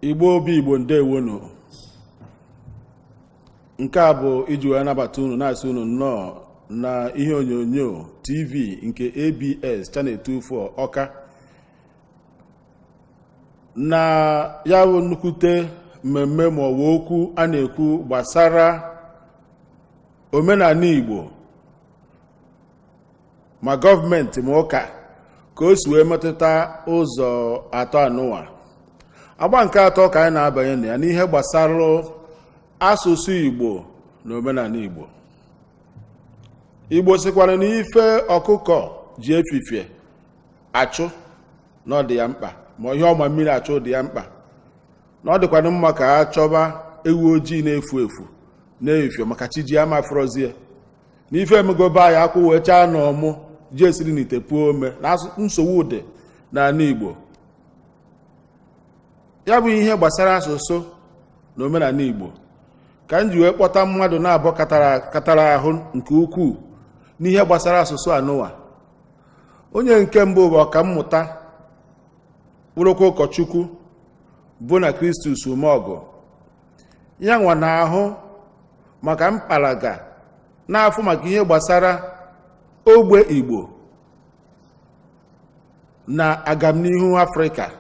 Igbo obi Igbo, ndewonu. Nke a bụ iji wee nabata unu, na-asị unu nnọọ na ihe onyonyo TV nke ABS Channel 24 Ọka, na ya bụ nnukwute mmemme ma ọ bụ okwu a na-ekwu gbasara omenala Igbo, ma gọọmenti ma ụka, ka o si wee metụta ụzọ atọ anụwa. Agba nke atọ ka anyị na-abanye na ya n'ihe gbasara asụsụ Igbo na omenala Igbo. Igbo sịkwara na ife ọkụkọ ji efifie achụ na ọ dị ya mkpa, ma ihe ọma mmiri achụ dị ya mkpa, na ọ dịkwana mma ka a chọba ewu ojii na-efu efu na-efifie, maka chi ji ama fọrọzie na ife emegobe anyị akwụ wee chaa na ọmụ ji esiri n'ite puo ome na nsogbu dị n'ala Igbo. Ya bụ ihe gbasara asụsụ na omenala Igbo ka m ji wee kpọta mmadụ na-abụọ katara ahụ nke ukwuu n'ihe gbasara asụsụ anụwa. Onye nke mbụ bụ ọkammụta, bụrụkwa ụkọchukwu, bụ na Christus Umeọgụ. Ya nwa na-ahụ maka mkpalaga na-afụ maka ihe gbasara ogbe Igbo na agamnihu Afrịka.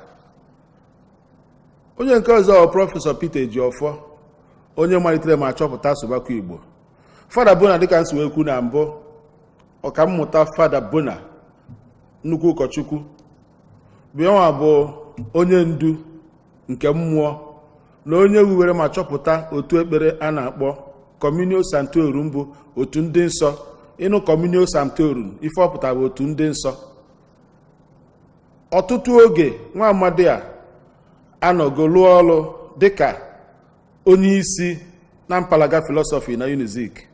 Onye nke ọzọ bụ Prọfesọ Peter Ejiofor, onye malitere ma chọpụta asụbakwa Igbo. Fada Bona, dịka nsi wee kwu na mbụ, ọkammụta Fada Bona, nnukwu ụkọchukwu, bụ yanwa bụ onye ndu nke mmụọ na onye wuwere ma chọpụta otu ekpere a na-akpọ Communio Sanctorum, bụ otu ndị nsọ. Ịnụ Communio Sanctorum, ife ọpụta bụ otu ndị nsọ. Ọtụtụ oge nwa amadi a anọgo lụọ ọrụ dịka onye isi na mpalaga philosophy na Unizik.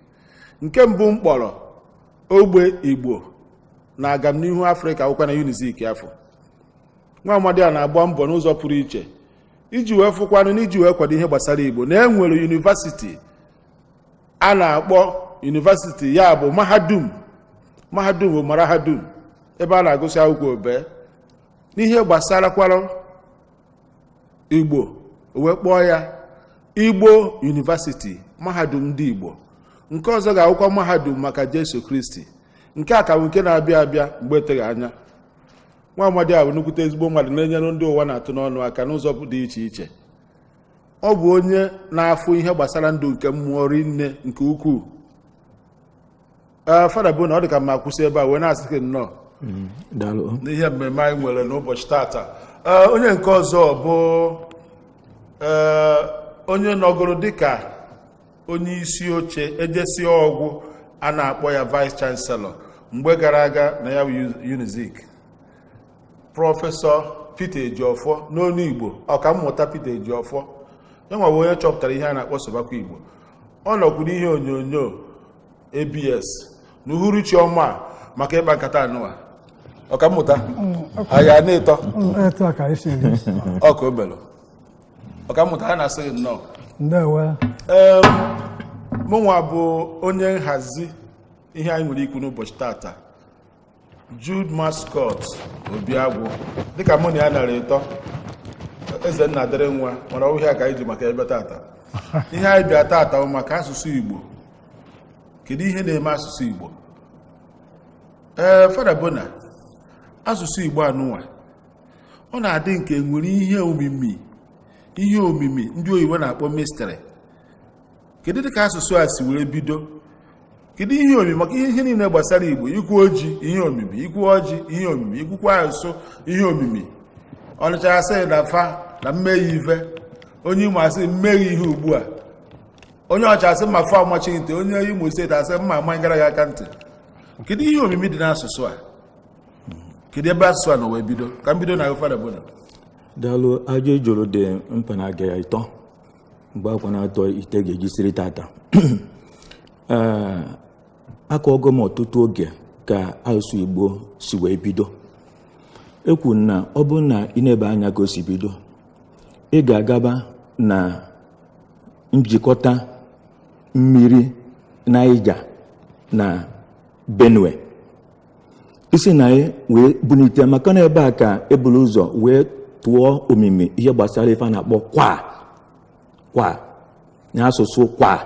Nke mbụ m kpọrọ ogbe Igbo na agamnihu Afrịka akwụkwọ na Unizik. Afọ nwa amadi a na-agba mbọ n'ụzọ pụrụ iche iji wee fụkwanụ na iji wee kwado ihe gbasara Igbo, na e nwere university a na-akpọ university, ya bụ mahadum. Mahadum bụ marahadum, ebe a na-agụsị akwụkwọ obe n'ihe gbasarakwara Igbo, wee kpọọ ya Igbo University, mahadum ndị Igbo. Nke ọzọ ga-awụkwa mahadum maka Jesu Kristi. Nke a ka bụ nke na-abịa abịa mgbe eteghị anya. Nwa amadi a bụ nnukwute ezigbo mmadụ na-enyere ndị ụwa na-atụ n'ọnụ aka n'ụzọ dị iche iche. Ọ bụ onye na-afụ ihe gbasara ndụ nke mmụọ rinne nke ukwuu. Ee, Fada bụ na ọ dị ka mma kwụsị ebe a wee na-asị gị nnọọ Daalụ. n'ihe mmemme anyị nwere n'ụbọchị tata. Ee, onye nke ọzọ bụ ee onye nọgoro dịka onye isi oche ejesi ọgwụ a na-akpọ ya vice chancellor mgbe gara aga na ya bụ Unizik, Prọfesọ Peter Ejiofor n'onu Igbo, ọkammụta Peter Ejiofor. Ya nwa bụ onye chọpụtara ihe a na-akpọ Sụbakwa Igbo. Ọ nọkwu n'ihe onyonyo ABS n'uhuruchi ọma a maka ịkpa nkata anụwa. Ọkammụta anyị a na-ịtọ. Etu a ka anyị si eri. Ọ ka o belụ. Ọkammụta, a na-asị gị nnọọ. Ndewo. Ee, mụnwa bụ onye nhazi ihe anyị nwere ikwu n'ụbọchị tata, Jude Mascot Obiagwụ, dịka mụ na ya nara ịtọ eze nna dịrị nwa mana ọ ihe a ka anyị ji maka ebe tata. Ihe anyị bịa tata bụ maka asụsụ Igbo. Kedu ihe na-eme asụsụ Igbo? Ee, Fada Bona, asụsụ Igbo anụnwa ọ na-adị nke nwere ihe omimi, ihe omimi ndị oyibo na-akpọ mystery. Kedu dịka asụsụ a si were bido? Kedu ihe omimi maka ihe niile gbasara Igbo? Ikwu oji, ihe omimi; ikwu ọjị, ihe omimi; ikwukwa asụsụ, ihe omimi. Ọnịcha asị na fa na mmeghe ife, onye Imo asị mmeghe ihe ugbu a, onye ọcha asị mma fa amachi ntị, onye Imo Steeti asị mma ama gara gị aka ntị. Kedu ihe omimi dị n'asụsụ a? Kedu ebe asụsụ a nọ wee bido? Ka m bido na Fada Bona. Daalụ. Ajụ ijụrụ dị mkpa na aga ya ịtọ mgbe akwa na-atọ ite ga-ejisiri tata. Ee, akọgo m ọtụtụ oge ka asụsụ Igbo si wee bido. Ekwu na ọ bụrụ na ị na-ebe anya ka o si bido, ị ga-agaba na njikọta mmiri Naija na Benue, isi na ya wee bunite, maka na ebe a ka eburu ụzọ wee tụọ omimi ihe gbasara ife a na-akpọ kwa kwa na asụsụ kwa.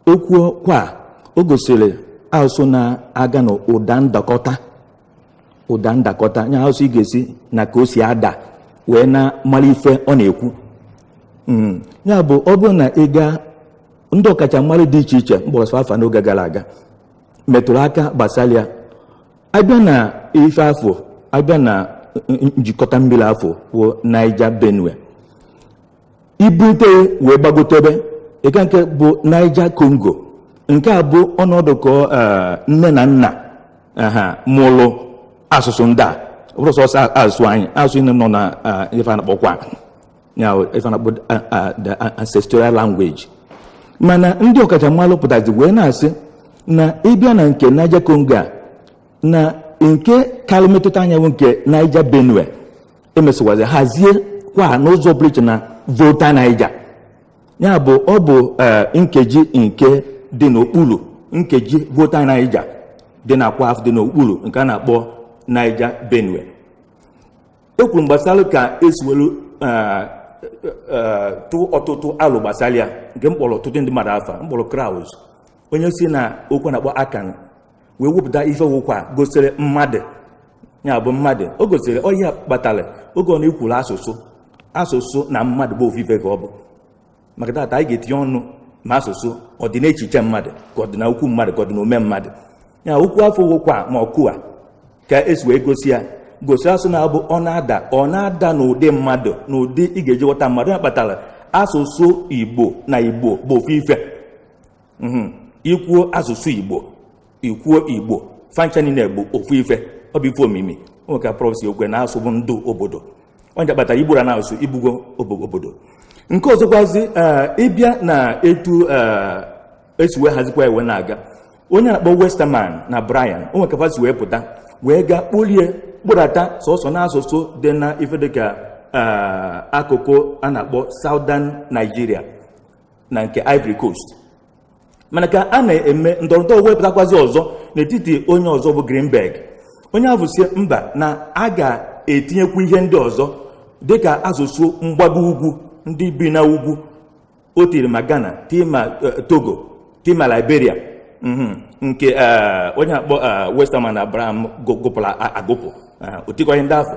Ekwuo kwa, o gosiri asụsụ na-aga n'ụda ndakọta, ụda ndakọta nya asụsụ ị ga-esi na ka o si ada wee na mara ife ọ na-ekwu. Ya bụ, ọ bụrụ na ị gaa ndị ọkachamara dị iche iche mgbọrọsọ afa n'oge gara aga metụrụ aka gbasara ya, abịa na ife afọ, abịa na njikọta mmiri afọ bụ Niger Benue, ibute wee gbagotebe ịga nke bụ Niger Congo, nke a bụ ọnọdụ ka nne na nna aha mụlụ asụsụ ndị a. Ọ bụrụ sọsọ asụsụ anyị, asụsụ ndị nọ na ife a na-akpọkwa ya, ife a na-akpọ the ancestral language. Mana ndị ọkachamara pụtazi wee na-asị na ịbịa na nke Niger Congo a, na nke karị metụta anya bụ nke Niger Benue, emesịwazi hazie kwa n'ụzọ pụrụ iche na Volta Niger. Ya bụ, ọ bụ nkeji nke dị n'okpuru nkeji Volta Niger dị na kwa afọ dị n'okpuru nke a na-akpọ Niger Benue. E kwuru gbasara ka esi welu tụ ọtụtụ alụ gbasara ya, nke mkpọrọ ọtụtụ ndị mmadụ afa mkpọrọ Kraus, onye si na okwu na-akpọ Akan wee wepụta ife wụkwa gosiri mmadụ, ya bụ mmadụ o gosiri ọhịa kpatara oge ọ na-ekwuru asụsụ, asụsụ na mmadụ bụ ofufe ka ọ bụ. Maka tata anyị ga-etinye ọnụ ma asụsụ ọ dị n'echiche mmadụ, ka ọ dị na okwu mmadụ, ka ọ dị n'ome mmadụ. Ya okwu afọ wụkwa ma ọkụ a ka esi wee gosi ya, gosi asụ na-abụ ọ na-ada, ọ na-ada n'ụdị mmadụ, n'ụdị ị ga-eji ghọta mmadụ. Ya kpatara asụsụ Igbo na Igbo bụ ofu ife. Ikwuo asụsụ Igbo, ikwuo Igbo fancha niile bụ ofu ife, ọ bụ ife omimi. O nwere ka prọfesi okwe na asụ bụ ndụ obodo, onye kpatara igbura na asụ igbugo obodo. Nke ọzọkwazi, ịbịa na etu esi wee hazikwa ewe na-aga, onye na-akpọ Westerman na Brian, o nwere ka fa si wee pụta wee gaa kpolie kpụdata sọsọ n'asụsụ dị na ife dịka akụkụ a na-akpọ Southern Nigeria na nke Ivory Coast. Mana ka a na-eme ndọrọndọrọ wepụtakwazi ọzọ n'etiti onye ọzọ bụ Greenberg, onye ahụ si mba na a ga-etinyekwu ihe ndị ọzọ dịka asụsụ mgbago ugwu ndị bi na ugwu. O tiri ma Ghana, tii ma Togo, tii ma Liberia, nke onye akpọ Westerman na Abraham gụpụrụ agụpụ otikọghị ndị afọ.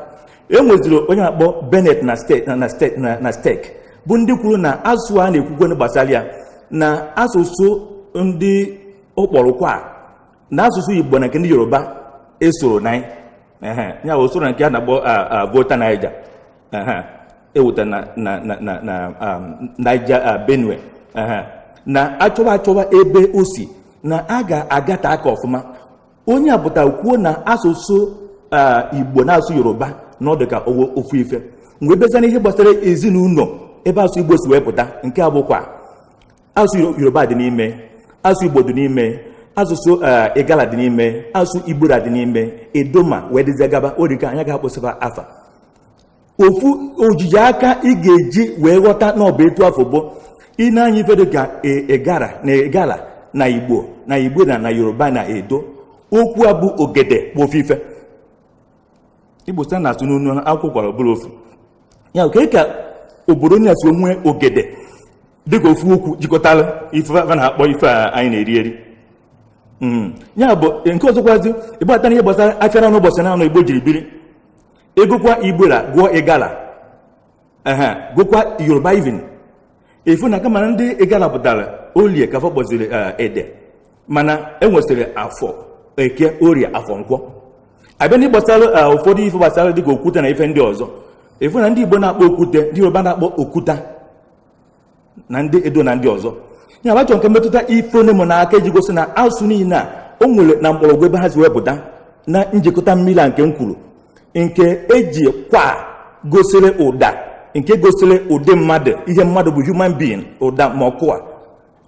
E nweziri onye akpọ Bennett na steeti na stek bụ ndị kwuru na asụsụ a na-ekwukwe gbasara ya na asụsụ ndị ụkpọrọkwa na asụsụ Igbo na nke ndị Yoruba esoro na ya bụ usoro nke a na-akpọ Volta Niger eweta na na na na Niger Benue, na achọwa achọwa ebe o si na a ga-agata aka ọfụma. Onye a pụtara kwuo na asụsụ Igbo na asụsụ Yoruba na ọ dị ka ofu ife. Mgbe bezana ihe gbasara ezinụlọ ebe asụsụ Igbo si wee pụta, nke a bụkwa asụsụ Yoruba dị n'ime, asụsụ Igbo dị n'ime, asụsụ Igala dị n'ime, asụsụ Igbura dị n'ime, Edoma wee dịzie gaba. O dịka anya ga-akpụsịba afa ofu ojiji aka ị ga-eji wee ghọta na ọ bụ etu afọ bụ ị na-anya ife dịka Igara na Igala na Igbo na Igbo na Yoruba na Edo, okwu a bụ ogede bụ ofu ife. Igbo site na asụ n'onu akwụkwọ gwara ọbụla ofu ya ka ka obodo na-esi nwee ogede dịka ofu okwu jikọtara ife a na-akpọ ife a anyị na-eri eri. Ya bụ nke ọzọkwazi ịgbata ihe gbasara afịa na ụbọchị na anọ Igbo jiri biri, egokwa Igbora gụọ Igala, gụkwa Yoruba even efu na kama ndị Igala pụtara olie ka afọ kpọziri ede, mana enwesịrị afọ eke orie afọ nkwọ. Abịa ndị gbasara ụfọdụ ife gbasara dịka okwute na ife ndị ọzọ, efu na ndị Igbo na-akpọ okwute, ndị Yoruba na-akpọ okuta, na ndị Edo na ndị ọzọ. Ya bụ, achọrọ nke mmetụta ife one mụ n'aka iji gosi na asụsụ niile a o nwere na mgbọrọgwụ ebe ha si wepụta na njikọta mmiri a nke m kwuru, nke eji kwa gosiri ụda nke gosiri ụdị mmadụ, ihe mmadụ bụ human being, ụda ma ọkụ a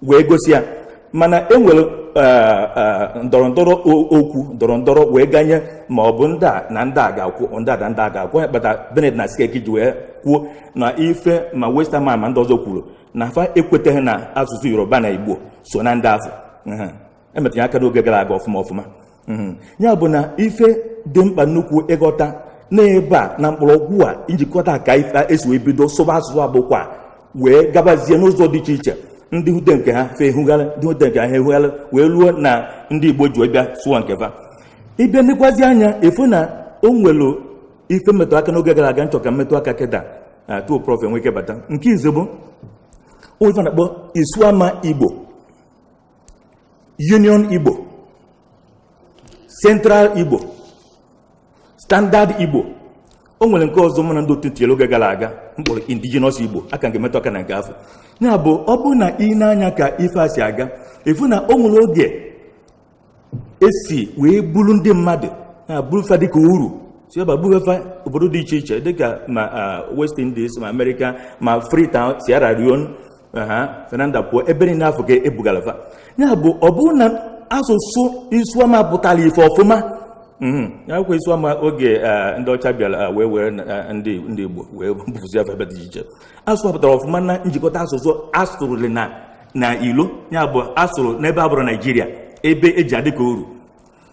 wee gosi ya. Mana e nwere ndọrọndọrọ okwu ndọrọndọrọ wee ganye ma ọ bụ ndị a na ndị a ga-akwụ, ndị a na ndị a ga-akwụ. Ya kpata Bennett na Skek ji wee kwuo na ife ma Westerman ma ndị ọzọ kwuru na fa ekweteghị na asụsụ Yoruba na Igbo so na ndị afọ emetụnye aka n'oge gara aga ọfụma ọfụma. Ya bụ na ife dị mkpa nnukwu ịghọta N'ebe a na mkpọrọgwụ a njikọta ka ife esi wee bido sụba asụsụ abụkwa wee gabazie n'ụzọ dị iche iche. Ndị hute nke ha fe ehugharị, ndị hute nke ha ehugharị, wee ruo na ndị Igbo ji wee bịa sụọ nke fa. Ịbịa nekwazi anya efu na o nwere ife mmetụ aka n'oge gara aga nchọ ka mmetụ aka kịta na tupu Prof enwe ike bata. Nke ize bụ o ife a na-akpọ Isuama Igbo, Union Igbo, Central Igbo, Standard Igbo. O nwere nke ọzọ mụ na ndị otu tinyere oge gara aga mkpọrọ Indigenous Igbo, aka nke metụ aka na nke afọ. Ya bụ, ọ bụrụ na ị na-anya ka ife a si aga, efu na o nwere oge esi wee buru ndị mmadụ na burufa dịka uru si ebe a burufa obodo dị iche iche dịka ma West Indies, ma America, ma Freetown, Sierra Leone, Fernando Po, ebe niile afọ ka ebugara fa. Ya bụ, ọ bụrụ na asụsụ Isuama pụtara ife ọfụma, ya akwụkwọ Isuama oge ndị ọcha bịara wee were ndị Igbo wee bụzi afọ ebe dị iche iche, asụsụ pụtara ọfụma na njikọta asụsụ asụrụli na ilo, ya bụ asụrụ n'ebe abụrụ Naijiria ebe eji adị ka uru.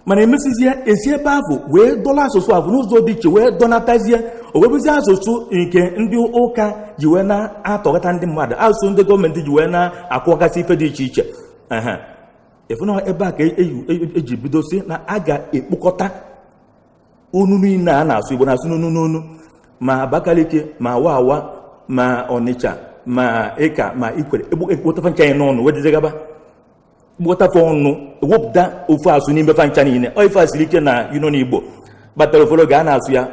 Mana emesizie esi ebe ahụ wee dọla asụsụ ahụ n'ụzọ dị iche wee dọnatazie, o wee bụzie asụsụ nke ndị ụka ji wee na-atọghata ndị mmadụ, asụsụ ndị gọọmenti ji wee na-akwọgasị ife dị iche iche. Efu na ebe a ka eji bido si na a ga-ekpokọta onu niile a na-asụ Igbo na-asụ n'onu n'onu, ma Abakaliki, ma Wawa, ma Ọnịcha, ma Ịka, ma Ikwere, ekpokọta ncha anyị n'ọnụ wee dịzigaba kpọtafe ọnụ, ewepụta ofu asụ n'ime fa ncha niile. Ọ ife a siri ike na Union Igbo kpatara ụfọdụ oge a na-asụ ya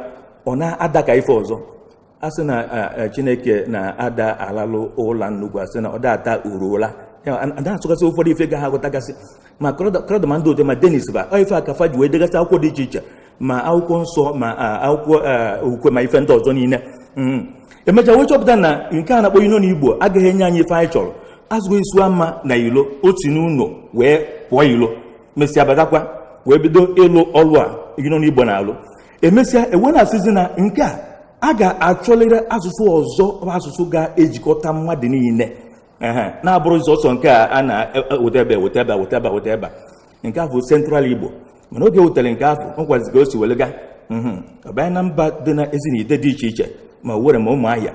ọ na-ada ka ife ọzọ. A sị na Chineke na-ada alalụ ụla nnukwu, a sị na ọ da-ata uruola ya, a na-asụgasị ụfọdụ ife ga ha aghọtagasị. Ma Credo ma ndị otu ma Denis ba ọ ife a ka fa ji wee degasị akwụkwọ dị iche iche, ma akwụkwọ nsọ, ma akwụkwọ okwukwe, ma ife ndị ọzọ niile. Emechaa wee chọpụta na nke a na-akpọ Union Igbo agaghị enye anyị ife anyị chọrọ. Azụghị Isuama na ilo otu n'ụlọ wee pụọ ilo, mesịa batakwa wee bido ịlụ ọlụ a Union Igbo na-alụ. Emesịa ewe na-asịzi na nke a a ga-achọlịrị asụsụ ọzọ, bụ asụsụ ga-ejikọta mmadụ niile, na-abụrụ sọsọ nke a a na-eweta ebe, weta ebe, weta ebe, weta ebe. Nke ahụ Central Igbo, mana oge wetara nke ahụ nkwazi ka o si were gaa ọ banye na mba dị na ezinite dị iche iche, ma Owerri ma Ụmụahịa,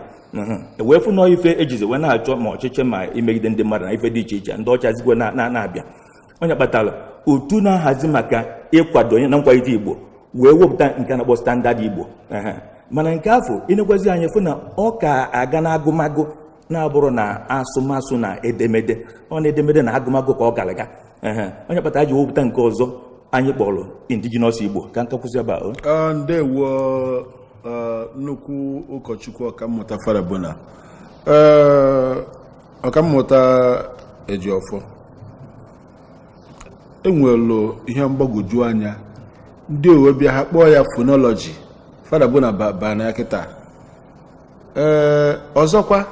ewee fụ nọọ ife ejizi wee na-achọ ma ọchịchị ma imegide ndị mmadụ na ife dị iche iche. Ndị ọcha zikwe na-abịa onye kpatara otu na-ahazi maka ịkwado onye na nkwalite Igbo wee wepụta nke a na-akpọ Standard Igbo. Mana nke afọ ịnekwazi anyị fụ na ọ ka aga na agụmagụ na-abụrụ na asụmasụ na edemede, ọ na edemede na agụmagụ ka ọ gara aga. Onye kpatara ji wepụta nke ọzọ anyị kpọrọ Indigenous Igbo. Ka nka kwụsị ebe a. Ndewo nnukwu ụkọchukwu Ọkammụta Fada Bona. Ọkammụta Ejiofor, enwelu ihe mgbagwoju anya ndị owe bịa ha kpọọ ya phonology. Fada Bona ba na ya kịta. Ọzọkwa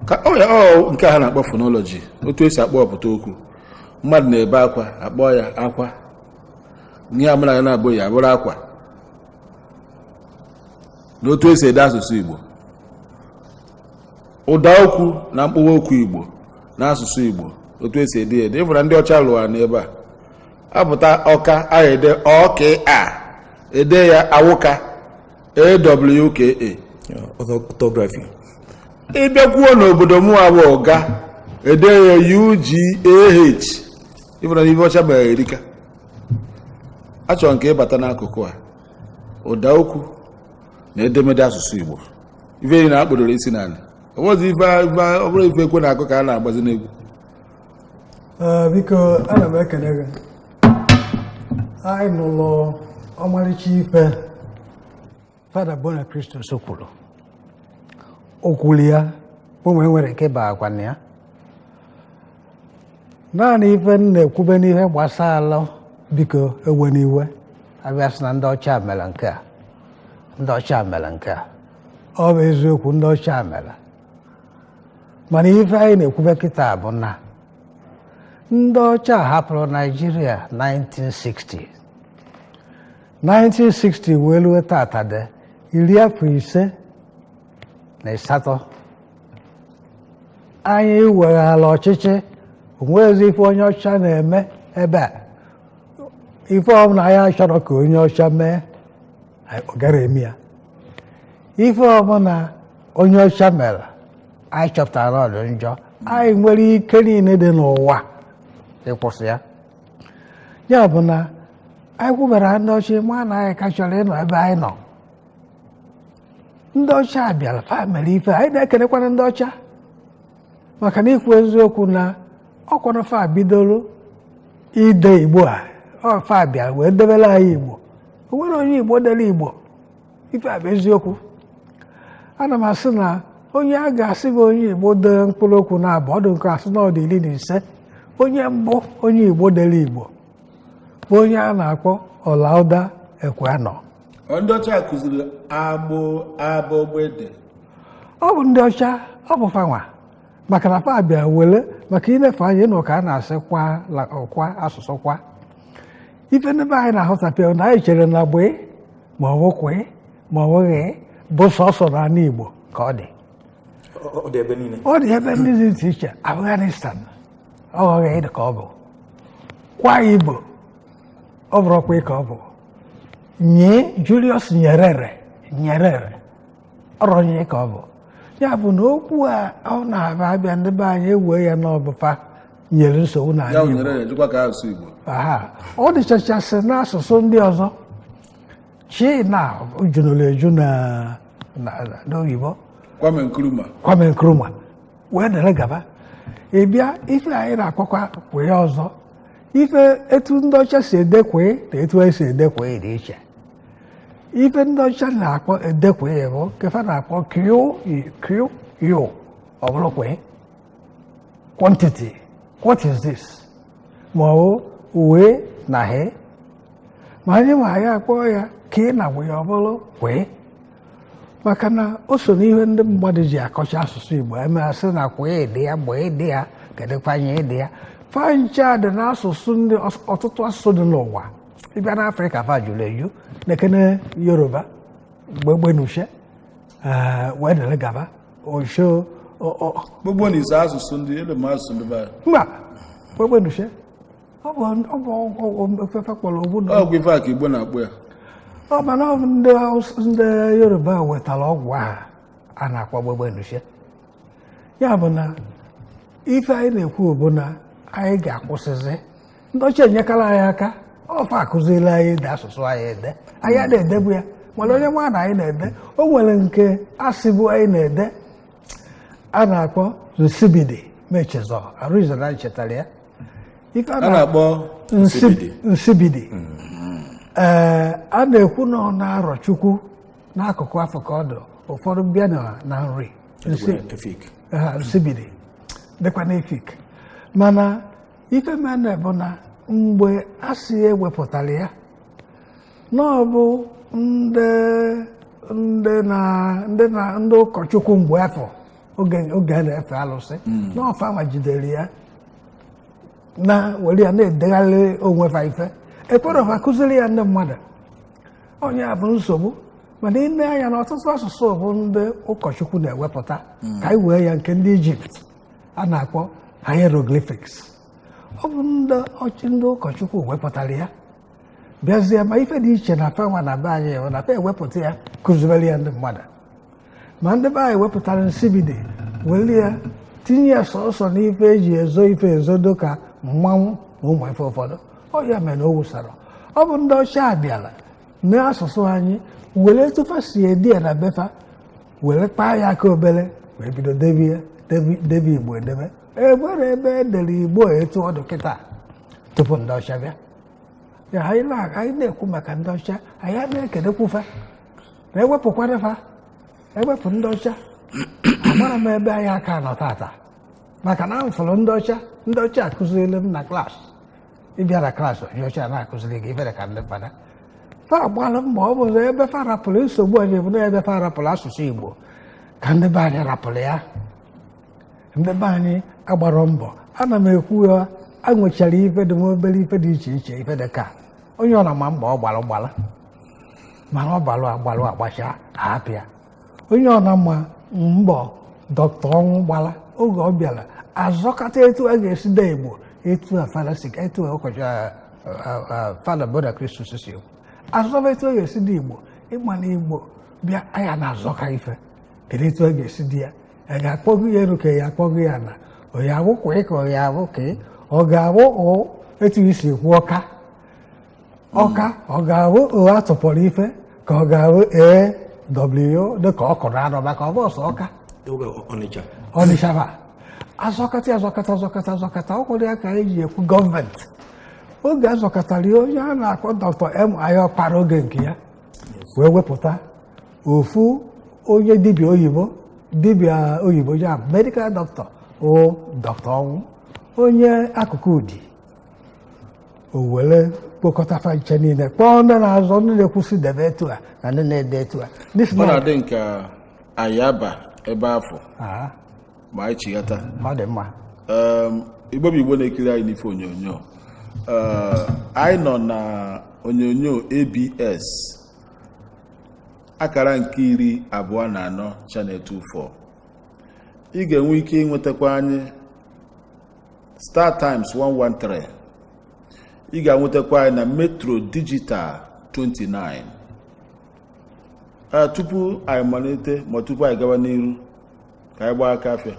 ka ọ ya ọ nke ha na-akpọ phonology, otu esi akpọ ọpụta okwu. Mmadụ na-ebe akwa, akpọ ya akwa, ihe amara ya na-abụ ya abụrụ akwa, na otu esi ede asụsụ Igbo, ụda okwu na mkpụrụ okwu Igbo na asụsụ Igbo, otu esi ede ya ede. Ịfụra ndị ọcha lụwa n'ebe a apụta ọka a ede ọka ede ya awụka awka. Orthography. Ịbịakwuo n'obodo mụ abụ ọga ede ya UGAH. Ịfụra na ife ọcha mere erika. Achọrọ nke ịbata n'akụkụ a, ụda okwu na edemede asụsụ Igbo, ife niile na-akpọdoro isi n'ala, ọ bụrụ ife ekwe na-akụ ka a na-agbazi n'egwu. Biko, ana m ekele gị. Anyị nụlụ ọmarịcha ife Fada Bona Christus kwuru. O kwuru ya ụmụ enwere nke bakwa na ya. Naanị ife m na-ekwube n'ihe gbasara, biko ewe n'iwe, abịa sị na ndị ọcha mere nke a, ndị ọcha mere nke a. Ọ bụ eziokwu, ndị ọcha mere, mana ife anyị na-ekwube kịta bụ na ndị ọcha hapụrụ Naijiria 1960 1960 wee ruo tata dị 58. Anyị weghara ọchịchị, onwezi ife onye ọcha na-eme ebe a. Ife ọbụla anyị chọrọ ka onye ọcha mee, Ọ gara eme ya. Ife ọbụla onye ọcha mere anyị chọpụtara na ọ dị njọ, anyị nwere ike niile dị n'ụwa ịkwụsị ya. Ya bụ na anyị kwubara ndị ọcha, ma na anyị ka chọrọ ịnọ ebe anyị nọ. Ndị ọcha bịara, fa mere ife. Anyị na-ekenekwana ndị ọcha maka na ikwu eziokwu na ọkwanụ fa bidoro ide Igbo a. Ọ fa bịara wee debere anyị Igbo. O nwere onye Igbo dere Igbo. Ife a bụ eziokwu. Ana m asị na onye a ga-asị bụ onye Igbo dere mkpụrụ okwu na abụ ọdụ nke asị na ọ dị 15. Onye mbụ onye Igbo dere Igbo bụ onye a na-akpọ Ọlauda Ekwenọ. Ọ ndị ọcha kụziri agbụ abọgbede? Ọ bụ ndị ọcha, ọ bụ fanwa, maka na fa bịa wele maka inefe anya ịnụ ka a na-asị kwa kwa asụsụ kwa ife ndị be anyị na-ahụtapịa na anyị chere na gbee ma ọ bụ kwee ma ọ bụ ghee bụ sọsọ n'ala Igbo ka ọ dị. Ọ dị ebe niile. Ọ dị ebe ndị dị iche iche. Afghanistan, ọ ghọghị dị ka ọ bụ kwa Igbo, ọ bụrụkwa ka ọ bụ nye Julius Nyerere. Nyerere ọrọnye ka ọ bụ. Ya bụ na okwu a ọ na-abịa abịa, ndị be anyị ewee ya n'ọbụfa nyere nsogbu n'ala Ya Igbo. nyere ya jikwa ka asụsụ Igbo. Aha, ọ dịchachasị n'asụsụ ndị ọzọ chi na junụrụ eju na n'oyibo. Kwame Nkrumah. Kwame Nkrumah wee dere gaba. Ị bịa ife anyị na-akpọkwa kwee ọzọ, ife etu ndị ọcha si ede kwee na etu anyị si ede kwee dị iche. Ife ndị ọcha na-akpọ ede kwee bụ kefa na-akpọ q q u, ọ bụrụ kwee quantity, what is this, ma ọ bụ wee na he. Ma anyị ma anyị akpọ ya ka ị na wee ọ bụrụ kwee, maka na o so n'ihe ndị mmadụ ji akọcha asụsụ Igbo eme, asị na kwee dị ya, gbee dị ya, kedụkwanye dị ya. Fancha dị n'asụsụ ndị ọtụtụ asụsụ dị n'ụwa. Ịbịa n'Afrịka, fa jụrụ eju na-ekene Yoruba gbegbenushe wee dere gaba osho. Gbogbo na ise asụsụ ndị elu ma asụsụ ndị be anyị. Mba, gbegbenushe ọ bụ ọ bụ efefe kpọrọ ogbu na Ọ bụ ife a ka Igbo na-akpọ ya. Ọ mana ọ bụ ndị ndị Yoruba wetara ọgwụ ahụ a na-akpọ gbegbenushe. Ya bụ na ife anyị na-ekwu bụ na anyị ga-akwụsịzi. Ndị ọcha enyekara anyị aka, ọfa akụzila anyị ede asụsụ anyị ede. Anyị a na-edebu ya mana onye nwa na anyị na-ede o nwere nke asị bụ anyị na-ede a na-akpọ nsibidi mechezọ arụzọ na chetara ya ife A na-akpọ Nsibidi. Nsibidi. Ee, a na-ekwu na ọ na-arọ Chukwu n'akụkụ afọ ka ọ dị ụfọdụ bịa na nri. Efik. Ha, nsibidi dịkwa n'efik, mana ife mere bụ na mgbe a sị ewepụtara ya na ọ bụ ndị ndị na ndị na ndị ụkọchukwu mgbe afọ oge a na-efe alụsị na ọfa ma jidere ya na were ya na-edegharị onwe fa ife ekwere fa kụziri ya ndị mmadụ. Onye a bụ nsogbu, mana ị anya na ọtụtụ asụsụ bụ ndị ụkọchukwu na-ewepụta ka anyị wee ya nke ndị Ijipt a na-akpọ hieroglyphics. Ọ bụ ndị ọchị ndị ụkọchukwu wepụtara ya bịazie, ma ife dị iche na fanwa na be anyị bụ na fa ewepụta ya kụzibere ya ndị mmadụ, ma ndị be anyị wepụtara nsibidi were ya tinye ya sọsọ n'ife eji ezo ife ezodo ka mmanwụ na ụmụ ife ụfọdụ. Ọ ya mere na o wusara ọ bụ ndị ọcha bịara n'asụsụ anyị were etufa si edi ya na befa were kpaa ya aka obere wee bido debe ya debe Igbo edebe ebere ebe edere Igbo etu ọ dị kịta tupu ndị ọcha bịa ya. Anyị na-ekwu maka ndị ọcha, anyị a na-ekenekwufa na ewepụkwana fa ewepụ ndị ọcha. Amara m ebe anyị aka nọ tata maka na m fụrụ ndị ọcha. Ndị ọcha akụziri m na klaasị. Ịbịa na klaasị, onye ọcha na-akụziri gị ifere ka ndị fada fa agbalụ mbọ. Ọ bụ ebe fa rapụrụ nsogbu anyị bụ na ebe fa rapụrụ asụsụ Igbo ka ndị be anyị rapụrụ ya. Ndị be anyị agbara mbọ. Ana m ekwu ya, a nwechara ife dị m obere ife dị iche iche, ife dị ka onye ọ na-ama mbọ ọ gbalụ gbalụ, mana ọ gbalụ agbalụ agbacha ahapịa. Onye ọ na-ama mbọ dọkịta ọnwụ gbala oge ọ bịara azọkata etu a ga-esi dee Igbo, etu a fada si, etu a ụkọchukwu fada Boda Kristus si ekwu azọba etu a ga-esi dee Igbo. Ịma na Igbo bịa anya na-azọka ife, kedu etu a ga-esi dị ya? A ga-akpọgụ ya elu ka ya akpọgụ ya na ọ ya abụ kwee ka ọ ya abụ kee, ọ ga-abụ ụ etu isi ekwu ọka ọka, ọ ga-abụ o atụpọrọ ife ka ọ ga-abụ ee w dịka ọ kụrụ anụ maka ọ bụ ọsọ ọka. Oge Ọnịcha. Ọnịcha ba azọkata azọkata azọkata azọkata, ọ kwere ya ka eji ekwu gọọmenti. Oge azọkatara ya, onye a na-akpọ Dr. M. Ọkpara oge nke ya wee wepụta ofu onye dibịa oyibo, dibịa oyibo ya medical doctor o Dr. Ọnwụ, onye akụkụ Udi. O were kpokọta nche niile, kpọọ ndị na-azọ, ndị na-ekwusị debe etu a na ndị na-ede etu a, ndị si Ọ na na-adị nke ayaba ebe afọ Ah, ma anyị chighata. Ọ dị mma. Igbo bụ Igbo na-ekiri anyị n'ife onyonyo. Anyị nọ na onyonyo ABS akara nke 24, channel 24. Ị ga-enwe ike ịnwetakwa anyị Star Times 113. Ị ga-enwetakwa anyị na Metro Digital 29. Tupu anyị malite, ma tupu anyị gawa n'iru, ka anyị gbaa aka afịa.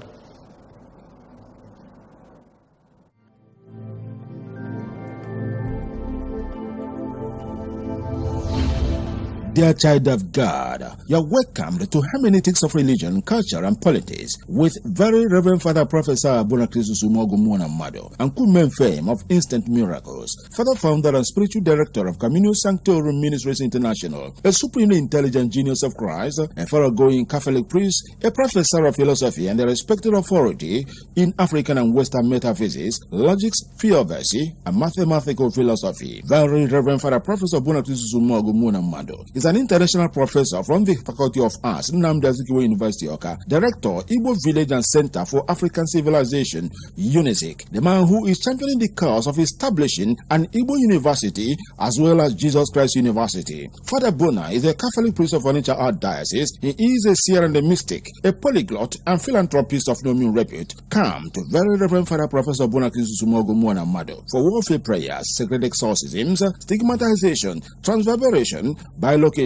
Dear child of God, you're welcome to Hermeneutics of Religion, Culture and Politics with Very Reverend Father Professor Bonakrisus Umogu Mado and Kumen fame of Instant Miracles, Father founder and spiritual director of Communio Sanctorum Ministries International, a supremely intelligent genius of Christ, a thoroughgoing Catholic priest, a professor of philosophy and a respected authority in African and Western metaphysics, logics, theodicy, and mathematical philosophy. Very Reverend Father Professor Bonakrisus Umogu Mado is an international professor from the Faculty of Arts, Nnamdi Azikiwe University, Awka, director, Igbo Village and Center for African Civilization, UNIZIK, the man who is championing the cause of establishing an Igbo university as well as Jesus Christ University. Father Bona is a Catholic priest of Onitsha Archdiocese. He is a seer and a mystic, a polyglot and philanthropist of no mean repute. Come to Very Reverend Father Professor Bona Kisusumogu Mwana Mado for warfare prayers, sacred exorcisms, stigmatization, transverberation, bilocation,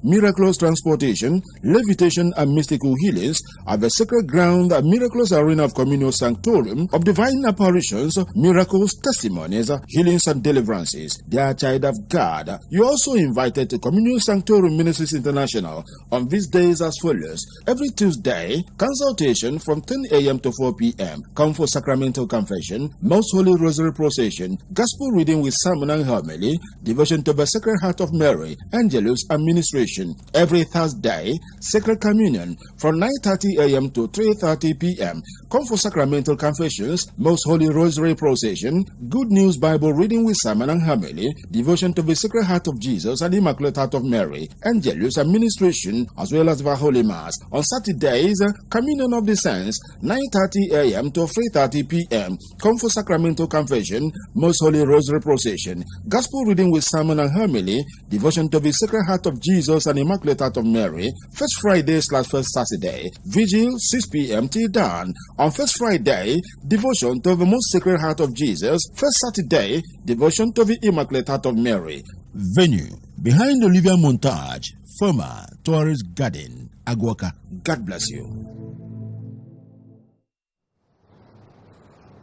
miraculous transportation, levitation, and mystical healings at the sacred ground and miraculous arena of Communio Sanctorum of divine apparitions, miracles, testimonies, healings, and deliverances. Dear child of God, you are also invited to Communio Sanctorum Ministries International on these days as follows. Every Tuesday, consultation from 10 a.m. to 4 p.m. Come for sacramental confession, Most Holy Rosary procession, gospel reading with sermon and homily, devotion to the Sacred Heart of Mary, Angelus administration. Every Thursday, Sacred Communion from 9:30 a.m. to 3:30 p.m. Come for sacramental confessions, Most Holy Rosary procession, Good News Bible reading with sermon and homily, devotion to the Sacred Heart of Jesus and Immaculate Heart of Mary, Angelus administration, as well as the Holy Mass. On Saturdays, Communion of the Saints, 9:30 a.m. to 3:30 p.m. Come for sacramental confession, Most Holy Rosary procession, Gospel reading with sermon and homily, devotion to the Sacred Heart of Jesus and Immaculate Heart of Mary, first Friday/first Saturday, Vigil 6 p.m. till dawn. On first Friday, devotion to the Most Sacred Heart of Jesus, first Saturday, devotion to the Immaculate Heart of Mary. Venue, behind Olivia Montage, former Tourist Garden, Agu Awka. God bless you.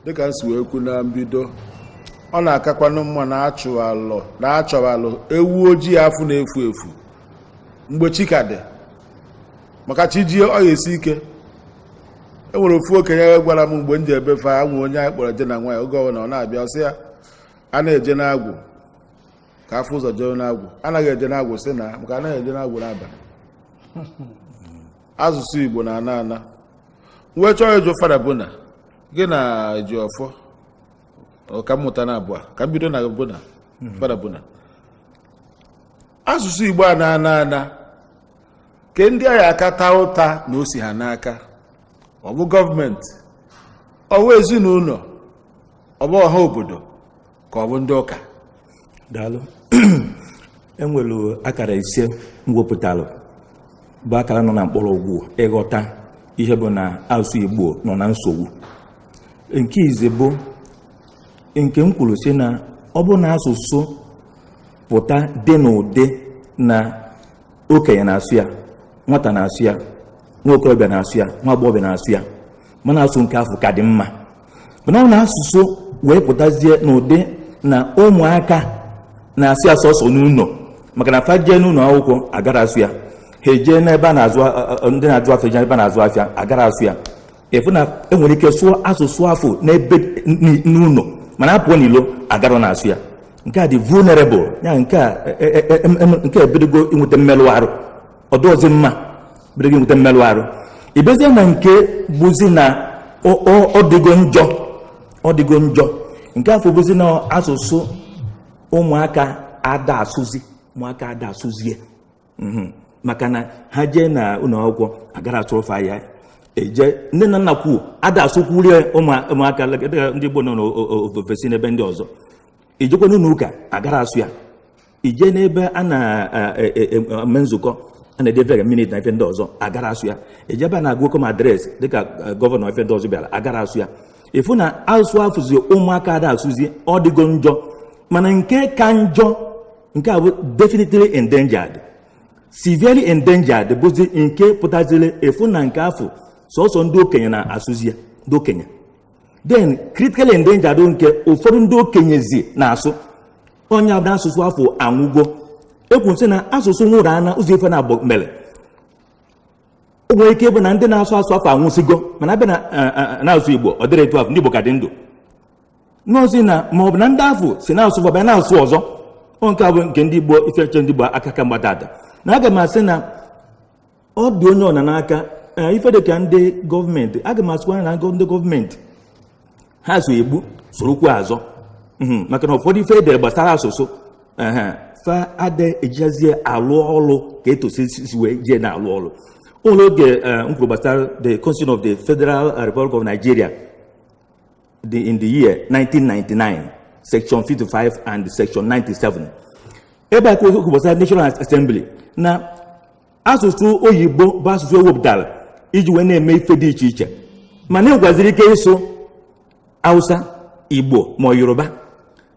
Dịka m si wee kwu na mbido, ọ na-akakwanụ mma na achụalụ na achọwalụ ewu ojii afụ na-efu efu mgbe chi ka dị, maka chi jie ọ ya esi ike. E nwere ofu okenye gwara m mgbe m ji ebefe anwụ onye anyị kpọrọ je na nwaanyị, oge ọbụla ọ na-abịa, ọsị ya a na-eje n'agwụ ka afọ ụzọ jee n'agwụ, anaghị eje n'agwụ, sị na maka anaghị eje n'agwụ n'abalị. Asụsụ Igbo na-ana ana. Wee chọọ ịjụ Fada Bona, gị na Ejiọfọ, ka mmụta na abụọ, ka m bido na Bona. Fada Bona, asụsụ Igbo a na-ana ana, ke ndị agha aka taa ụta na o si ha n'aka, ọ bụ gọọmenti, ọ bụ ezinụlọ, ọ bụ ọha obodo, ka ọ bụ ndị ụka? Daalụ. Enwere akara ise m wepụtalụ bụ akara nọ na mkpọrọgwụ ịghọta ihe bụ na asụsụ Igbo nọ na nsogbu. Nke ize bụ nke m kwuru sị na ọ bụ na asụsụ pụta dị n'ụdị na Okenye na-asụ ya, nwata na-asụ ya, nwa okorobịa na-asụ ya, nwa agbọghọbịa na-asụ ya, mana asụ nke afọ ka dị mma. Mana ọ na asụsụ wee pụtazie n'ụdị na ụmụaka na-asụ ya sọsọ n'ụlọ, maka na fa jee n'ụlọ akwụkwọ agara asụ ya, ha ejee n'ebe a na-azụ ndị na-azụ afịa, jee ebe a na-azụ afịa agara asụ ya. Efu na enwere ike sụọ asụsụ afọ n'ebe n'ụlọ, mana apụọ n'ilo agara na-asụ ya. Nke a dị vulnerable ya, nke a nke a ebidogo inweta mmerụ arụ, ọdụọzi mma bidogo inweta mmerụ arụ. Ibezie na nke bụzi na ọ dịgo njọ, ọ dịgo njọ. Nke afọ bụzi na asụsụ ụmụaka ada asụzi, ụmụaka ada asụzie, maka na ha jee na ụlọ akwụkwọ agara asụrụ fa ya, eje nne na nna kwuo ada asụkwurie ụmụaka dịka ndị Igbo nọ n'ofesi n'ebe ndị ọzọ. Ijekwa n'ụlọ ụka agara asụ ya, ije n'ebe a na-eme nzukọ a na-edebe minute na ife ndị ọzọ agara asụ ya, eje ebe a na-agụ welcome address dịka governor ife ndị ọzọ bịara agara asụ ya. Ịfụ na asụ afụzi ụmụaka ada asụzi, ọ dịgo njọ. Mana nke ka njọ, nke a bụ definitely endangered, severely endangered, bụzi nke pụtaziri efu na nke afọ sọsọ ndị okenye na-asụzi ya, ndị okenye. Then critically endangered nke ụfọdụ ndị okenyezi na-asụ. Onye abụla asụsụ afọ anwụgo. Ekwu sị na asụsụ nwụrụ ana ụzọ ife na-abụ mere o nwere ike ịbụ na ndị na-asụ asụ afọ anwụsịgo, mana abịa na na-asụ Igbo ọ dịrị etu afọ, ndị Igbo ka dị ndụ n'ozi na ma ọ bụ na ndị afọ si na-asụ bịa na-asụ ọzọ. Ọ nke a bụ nke ndị Igbo ifeche ndị Igbo aka ka mgbata ata na aga m asị na ọ dị onye ọna n'aka ife dị ka ndị gọọmenti. Aga m asịkwa na ndị gọọmenti ha so egbu sorokwu azọ, maka na ụfọdụ ife edere gbasara asụsụ ehe fa ada ejiazie alụ ọrụ ka etosi si wee jee na-alụ ọrụ. Ụlọ oge m kwuru gbasara the Constitution of the Federal Republic of Nigeria in the year 1999, section 55 and section 97, ebe a kwuru okwu gbasara National Assembly na asụsụ oyibo bụ asụsụ ewepụtara iji wee na-eme ife dị iche iche, mana enwekwaziri ike ịsụ Hausa, Igbo ma ọ Yoruba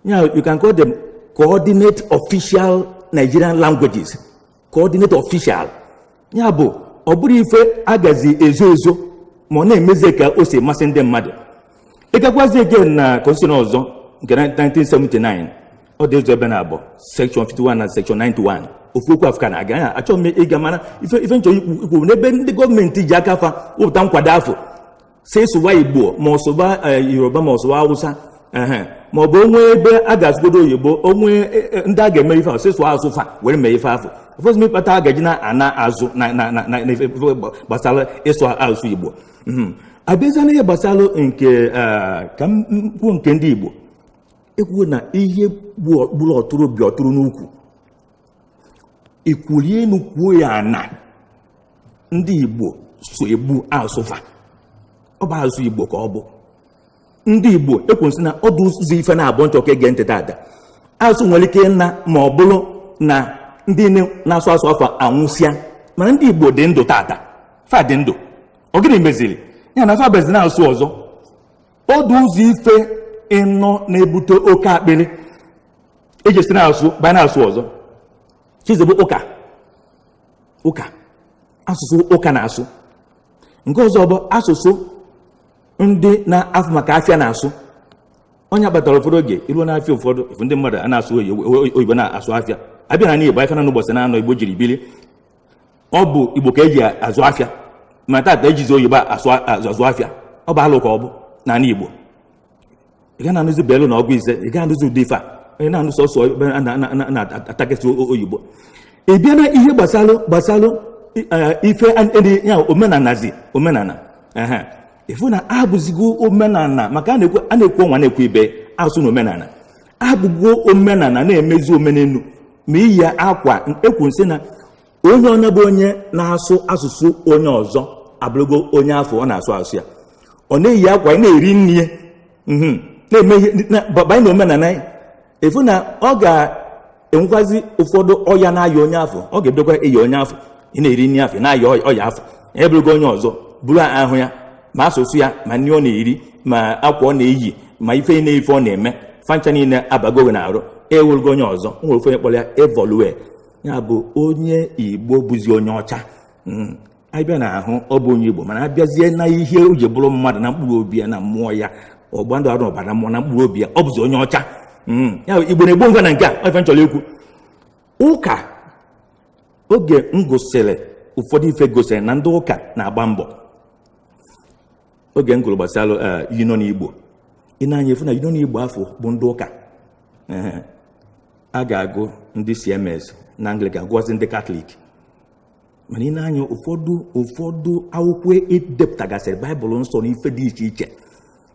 ya. You can call them coordinate official Nigerian languages, coordinate official. Ya bụ ọ bụrụ ife agazi ezo ezo ma ọ na-emezi ka o si masị ndị mmadụ. Ịgakwazi again na constitution ọzọ nke 1979, ọ dị ụzọ ebe na abụọ, section 51 na section 91, ofu okwu afọ ka na-aga ya. Achọghị m ịga, mara ife ife nchọrọ ikwu ikwu n'ebe ndị gọọmenti ji aka fa wepụta nkwado afọ si sụwa Igbo ma ọ sụba Yoruba ma ọ sụwa Hausa ehe, ma ọ bụ onwe ebe a ga-asụgodo oyibo, onwe ndị a ga-eme ife ahụ si sụọ asụ fa were mee ife afọ. Ụfọdụ m ịkpata a gaji na-ana azụ na ife gbasara ịsụ asụsụ Igbo. Abịazia n'ihe gbasara nke ka m kwuo nke ndị Igbo, ekwuo na ihe gburu ọtụrụ bi ọtụrụ n'ukwu ikwulie enu kwuo ya na ndị Igbo so egbu asụfa, ọ bụ asụsụ Igbo ka ọ bụ ndị Igbo. Ekwensị na ọdụ ụzọ ife na-abụ nchọ ka ege ntị tata. Asụ nwere ike ịna ma ọ bụrụ na ndị na-asụ asụ afọ anwụsịa, mana ndị Igbo dị ndụ tata, fa dị ndụ. Ọ gịnị meziri ya na fa bezi na-asụ ọzọ? Ọdụ ụzọ ife ịnọ na-ebute oke akpịrị eji esi na-asụ banye na-asụ ọzọ. Chizebụ ụka, ụka asụsụ ụka na-asụ. Nke ọzọ bụ asụsụ ndị na-afụ maka afịa na-asụ. Onye kpatara ụfọdụ oge iruo n'afịa ụfọdụ ifu ndị mmadụ a na-asụ oyibo na-asụ afịa. Abịa na Igbo, afịa na n'ụbọchị na-anọ Igbo jiri bili, ọ bụ Igbo ka eji azụ afịa, ma tata ejizi oyibo azụ afịa. Ọ bụ alụ ka ọ bụ n'ala Igbo. Ị ga na-anụzi belu na ọgụ ise, ị ga anụzi ụdị ife a, onye na-anụ sọsọ ebe a na-atakasị oyibo. Ị bịa na ihe gbasalụ ife ya omenanazi omenala ehe, ịfụ na abụzigo omenala, maka a na-ekwu ọnwa na-ekwu ibe asụ na omenala abụgo omenala na-emezi omenelu ma iyi akwa. Ekwu nsị na onye onye bụ onye na-asụ asụsụ onye ọzọ abụrụgo onye afọ ọ na-asụ asụ ya, ọ na-eyi akwa, ị na-eri nri ya, na-eme ihe banye na omenala ya. Efu na ọ ga-enwekwazi ụfọdụ ọya na-aya onye afọ, ọ ga-ebidokwa eyi onye afọ, ị na-eri nri afọ, ị na-aya ọya afọ, ya ebụrụgo onye ọzọ bụrụ ahụ ya, ma asụsụ ya, ma nri ọ na-eri, ma akwa ọ na-eyi, ma ife na-efe ọ na-eme, fancha niile abagoghị na arụ, ewurugo onye ọzọ. O nwere ofe onye kpọrọ ya evolue. Ya bụ onye Igbo bụzi onye ọcha. Abịa na ahụ ọ bụ onye Igbo, mana abịazie na ihe o ji bụrụ mmadụ na mkpụrụ obi ya na mmụọ ya, ọgba ndụ arụ ọbara mmụọ na mkpụrụ obi ya, ọ bụzi onye ọcha. Ya bụ Igbo na-egbu ngwa na nke a. Ife m chọrọ ikwu, ụka oge m gụsịrị ụfọdụ ife gosiri na ndị ụka na-agba mbọ. Oge m gụrụ gbasara Union Igbo, ị na-anya efu na Union Igbo afọ bụ ndị ụka. A ga-agụ ndị CMS na Anglican, gụọzi ndị Katọlik, mana ị na-anya ụfọdụ akwụkwọ edepụtagasịrị Baịbụl nsọ na ife dị iche iche,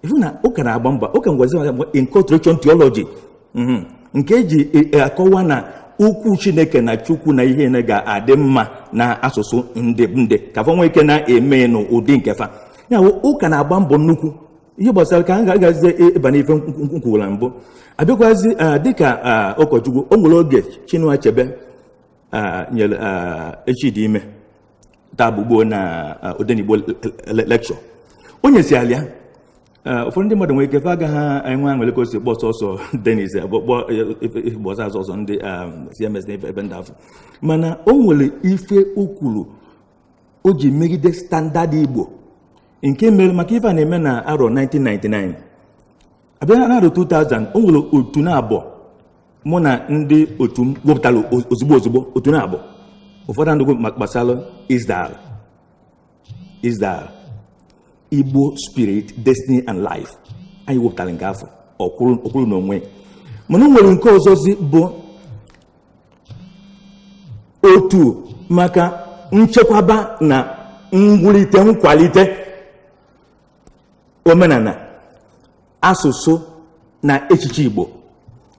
ifu na ụka na-agba mbọ. Ụka ngwazi inculturation theology, nke eji akọwa na ukwu Chineke na Chukwu na ihe na ga-adị mma na asụsụ ndị ndị ka fa nwee ike na-eme n'ụdị nke fa. Ya bụ ụka na-agba mbọ nnukwu ihe gbasara ka a ga-agazi ịba n'ife nkwuwara mbụ. Abịakwazi dịka ụkọchukwu, o nwere oge Chinua Achebe nyere Echidi ime taa gbugbo na Odenigbo lecture o nyesiala ya. Ụfọdụ ndị mmadụ nwere ike fe agaghị enwe aṅụrị ka o si kpọọ sọsọ Dennis, kpọọ gbọsa sọsọ ndị CMS na ebe ndị afọ, mana o nwere ife o kwuru o ji megide standard Igbo nke mere maka ife a na-eme na arọ 1999 abịa na arọ 2000. O nwere otu na-abụọ mụ na ndị otu m wepụtara ozugbo ozugbo, otu na-abụ ụfọdụ ndụgụ gbasara Israel, Igbo Spirit, Destiny and Life. Anyị wepụtara nke afọ ọkwụrụ n'onwe, mana o nwere nke ọzọzi bụ otu maka nchekwaba na mwulite nkwalite omenala, asụsụ na echiche Igbo.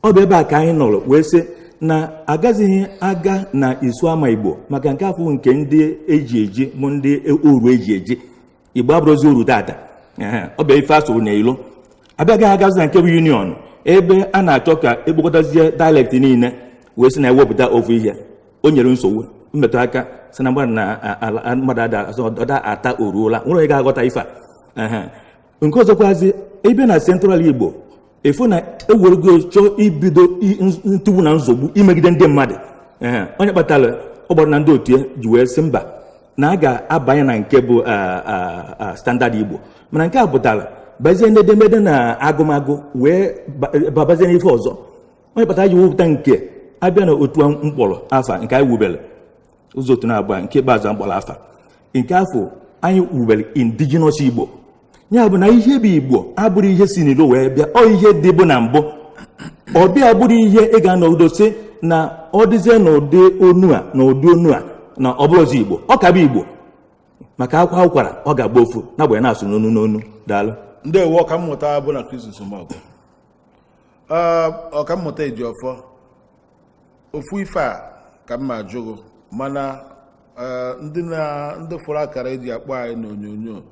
Ọ bụ ebe a ka anyị nọrọ wee sị na agazighị aga na isu ama Igbo maka nke afọ nke ndị eji eji bụ ndị oru eji eji. Igbo abụrụzi oru tata, ọ bụ ife asụrụ na ilo. Abịaghị agazi na nke bụ union ebe a na-achọ ka ekpokọtazie dialect niile wee sị na ewepụta ofu ihe. O nyere nsogbu mmetụ aka sị na mmadụ na mmadụ ada ata oruola nwere onye ga-aghọta ife a. Nke ọzọkwazi, ebe na Central Igbo efu na ewerego chọọ ibido ntụgbu na nzogbu imegide ndị mmadụ, onye kpatara ọ gbara na ndị otu ya ji wee sị mba, na a ga-abanye na nke bụ standard Igbo. Mana nke a pụtara bazie ndị edemede na agụmagụ wee babazie n'ife ọzọ. Onye kpatara ji wepụta nke abịa na otu mkpọrọ afa nke anyị wubere ụzọ otu na-abụọ nke ikpeazụ mkpọrọ afa nke afọ anyị wubere indigenous Igbo. Ya bụ na ihe bụ Igbo abụrụ ihe si n'ilo wee bịa, ọ ihe dịbụ na mbụ. Ọ bịa bụrụ ihe ị ga-anọgido sị na ọ dịzie n'ụdị onu a na ụdị onu a na ọ bụrụzi Igbo, ọ ka bụ Igbo maka akwa ụkwara ọ ga-agba ofu n'agbanyeghị na-asụ n'onu n'onu. Daalụ. Ndewo, ọkammụta bụ na Kristo Sumọgụ, ọkammụta Ejiofor, ofu ife a ka m ma jụrụ, mana ndị na ndị fụrụ akara eji akpọ anyị n'onyonyo,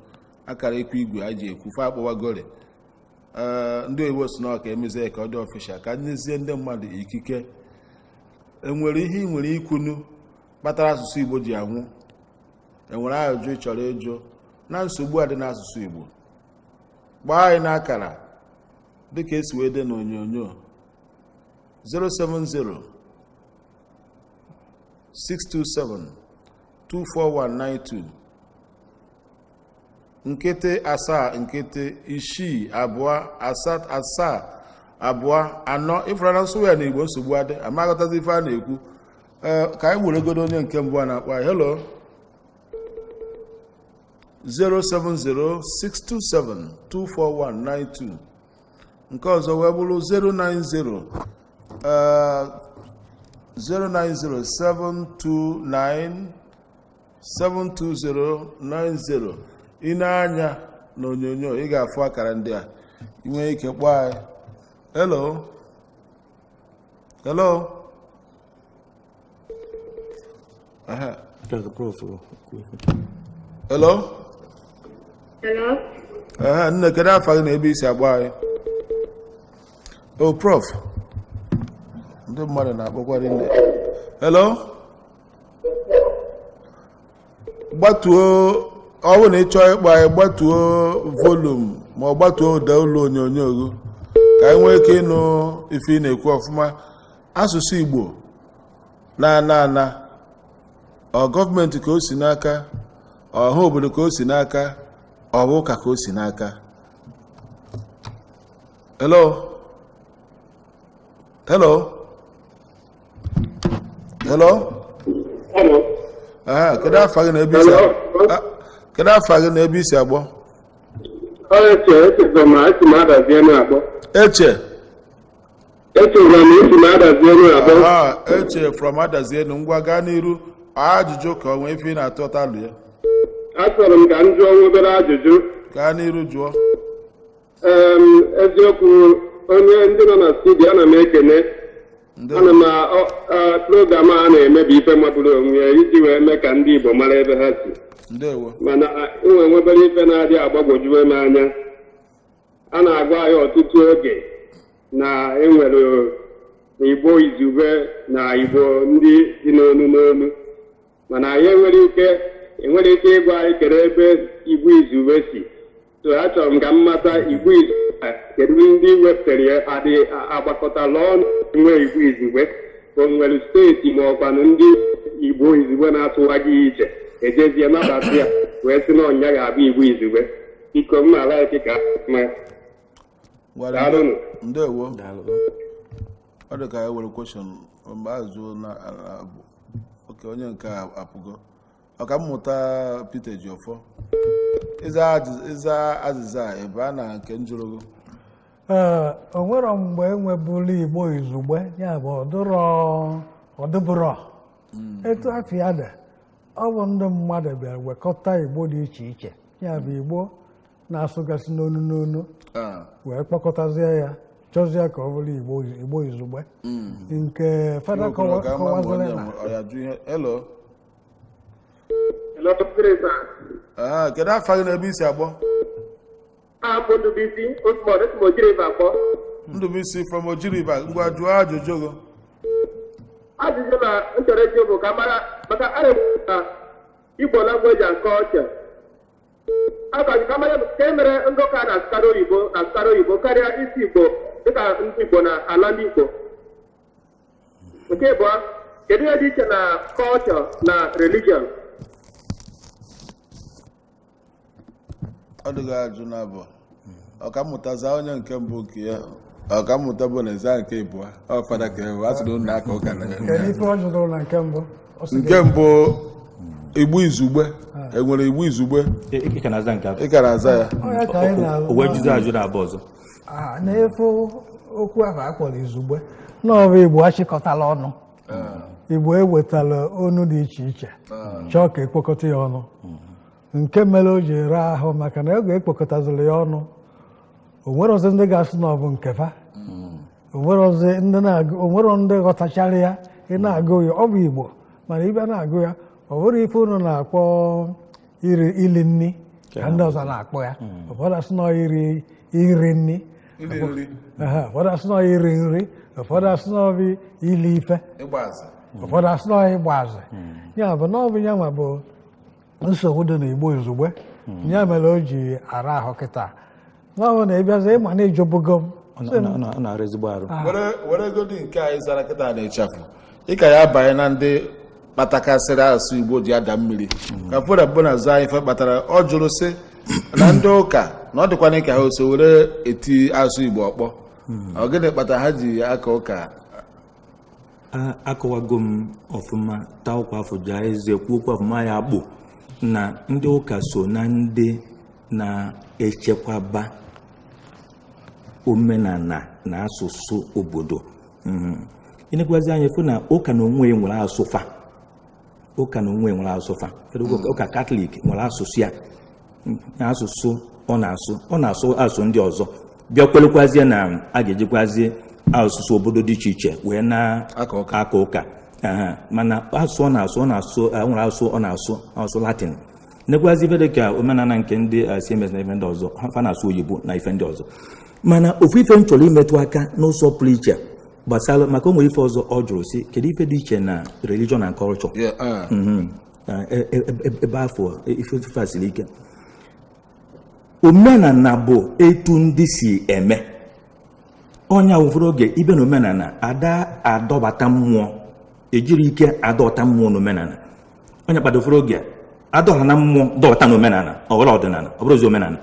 akara ekwu igwe anyị ji ekwu fe akpọwagori, ndị oyibo si na ọka emezie ka ọ dị official, ka nyezie ndị mmadụ ikike. Enwere ihe ị nwere ikwunu kpatara asụsụ Igbo ji anwụ? Enwere ajụjụ ị chọrọ ịjụ na nsogbu a dị n'asụsụ Igbo? Gbaa anyị n'akara dịka esi wee dị n'onyonyo: 070 627 24192, 0 7 0 6 2 7 7 2 4. Ịfụra na nsogbu ya na Igbo, nsogbu adị amaghọtazi ife a na-ekwu. Ee, ka anyị weregodo onye nke mbụ a na-akpọ anyị. Hello, 07062724192. Nke ọzọ wee bụrụ 090 09072972090. Ị na-anya n'onyonyo, ị ga-afụ akara ndị a, ị nwee ike kpọọ anyị. Hello, hello. Aha. Hello. Hello? Aha, nne, kedu afa gị na ebe isi agba anyị? O prof, ndị mmadụ na-akpọkwari nne. Hello, gbatuo. Ọ bụrụ na ị chọọ ịkpọ anyị, gbatuo volume ma ọ gbatuo ụda ụlọ onyonyo gị ka anyị nwee ike ịnụ ife ị na-ekwu ọfụma. Asụsụ Igbo Na-ana ana, ọ gọọmenti ka o si n'aka, ọha obodo ka o si n'aka, ọ bụ ụka ka o si n'aka? Hello, hello, hello. Hello. Aha, kedu afa gị na ebe isi? Hello. Ah, kedu afa gị na ebe isi agbọ? Ọ Eche, echezọ m esi m Adazi Enu akpọ. Eche? Echezọ m esi m Adazi Enu akpọ. Aha, Eche from Adazienu. Ngwa, gaa n'iru, ajụjụ ka ọ nwee ife ị na-atụ ụta alụ ya. Achọrọ m ka m jụọ nwa obere ajụjụ. Gaa n'iru, jụọ. Eziokwu, onye ndị nọ na studio, ana m ekene. Ndị Ana m program a na-eme bụ ife magburu onwe ya iji wee mee ka ndị Igbo mara ebe ha si. Ndewo. Mana inwe nwebere ife na-adị agbagwojuwe m anya. A na-agwa anyị ọtụtụ oge na enwere Igbo izugbe na Igbo ndị dị n'onu n'onu, mana anyị enwere ike ịgwa anyị kedu ebe Igbo izugbe si. So achọrọ m ka m mata Igbo izugbe a, kedu ndị wepụtara ya, adị agbakọtala ọnụ nwee Igbo izugbe, ka o nwere steeti ma ọkwanụ ndị Igbo izugbe na-atụwaghị iche ejezie nabata ya wee sị na ọnya ga-abụ Igbo izugbe. Biko, m na-alaiki ka ma Gwara. Daalụnụ. Ndewo. Daalụ. Ọ dị ka e nwere question mgbe azụ na oke onye nke a apụgo. Ọkammụta Peter Ejiofor, ịza azịza a, ebe a na nke njụrụgo. Ee, o nwero mgbe enwebulu Igbo izugbe, ya bụ ọdụrọ ọdụbụrọ etu afịa dị. Ọ bụ ndị mmadụ bịara wekọta Igbo dị iche iche, ya bụ Igbo na-asụgasị n'onu n'onu, wee kpọkọtazie ya, chọzie ka ọ bụrụ Igbo izugbe nke fada Ka ama ma kọwaziri onye na ọ ya jụ ihe. Hello. Hello, Chris. Ah, kedu afa gị na ebe isi agbọ? Abụ Ndụbụisi Osmond, esi m Oji River akpọ. Ndụbụisi from Oji River. Ngwa, jụọ ajụjụ gị. Ajụjụ na m chọrọ ịjụ bụ ka mara maka a na-ekwu na Igbo language and culture. Agbaji ka mara ka e mere ndị ụka na-asụkarị oyibo karịa isi Igbo dịka ndị Igbo na ala ndị Igbo. Nke abụọ, kedu ihe dị iche na culture na religion? Ọ dịghị ajụ na abụọ. Ọkammụta, zaa onye nke mbụ nke ya. Ọkammụta bụ na zaa nke ịbụọ. Ọ fada ka ewu a sị na unu aka ụka na Kedu ife ọ jụrụ na nke mbụ? Ọ sị Nke mbụ, Igbo izugbe, enwere Igbo izugbe? Ị ka na-aza nke ahụ? Ị ka na-aza ya? Ọ ya ka anyị na O wee jụzi ajụ na abụọ ọzọ. Ah, na-efu okwu ahụ akpọrọ izugbe n'ọbụ Igbo achịkọtala ọnụ, Igbo ewetala onu dị iche iche, chọọ ka ekpokọta ya ọnụ, nke mere o ji ere ahụ, maka na oge ekpokọtaziri ya ọnụ, o nwere ọzọ ndị ga-asị na ọ bụ nke fa, o nwere ọzọ ndị na-agụ, o nwere ndị ghọtachara ya. Ị na-agụ ya, ọ bụ Igbo, mana ịbịa na-agụ ya, ọ bụrụ ife unu na-akpọ iri ili nni ka ndị ọzọ na-akpọ ya. Ụfọdụ asị na ọ iri nni. Iri nri. Aha, ụfọdụ asị na ọ iri nri, ụfọdụ asị na ọ bụ ili ife. Ịgba azụ. Ụfọdụ asị na ọ ịgba azụ. Ya bụ na ọ bụ ya nwa bụ nsogbu dị n'Igbo izugbe, ya mere o ji ara ahụ kịta na ọ bụ na ịbịazi ịma na ịjụbugo m. Ọ na-arụ ezigbo arụ. Were ego dị nke anyị zara kịta na ịchafụ, ị ka ya abanye na ndị kpatakasịrị asụsụ Igbo ji ada mmiri, ka fada bụ na zaa ife kpatara ọ jụrụ sị na ndị ụka na ọ dịkwana ka ha so were eti asụsụ Igbo ọkpọ. Ọ gịnị kpatara ha ji aka ụka? Akọwago m ọfụma, taa ụkwa afọ jaa eze, kwuo okwu ọfụma ya akpụ na ndị ụka so na ndị na-echekwaba omenala na asụsụ obodo. Ịnekwazi anya fụ na ụka na onwe ya nwere asụsụ fa. Ụka na onwe ya nwere asụsụ fa. Kedu ụka Katọlik nwere asụsụ ya, asụsụ ọ na-asụ asụsụ ndị ọzọ bịa kwelekwazie na a ga-ejikwazi asụsụ obodo dị iche iche wee Aka ụka. na-aka ụka. Aha, mana asụsụ ọ na-asụ nwere asụsụ ọ na-asụ, asụsụ Latin. Nekwazi ife dị ka omenala nke ndị CMS na ife ndị ọzọ ha fa na-asụ oyibo na ife ndị ọzọ. Mana ofu ife m chọrọ imetụ aka n'ụzọ pụrụ iche gbasara maka o nwere ife ọzọ ọ jụrụ sị kedu ife dị iche na religion and culture. Yeah, ah. Ebe afọ ife ife a siri ike. Omenala bụ etu ndị si eme ọnya. Ụfọdụ oge ibe na omenala ada adọbata mmụọ. Ejiri ike adọta mmụọ n'omenala. Onye kpadofere oge adọha na mmụọ dọta n'omenala, ọ bụrụ ọdịnala, ọ bụrụzi omenala.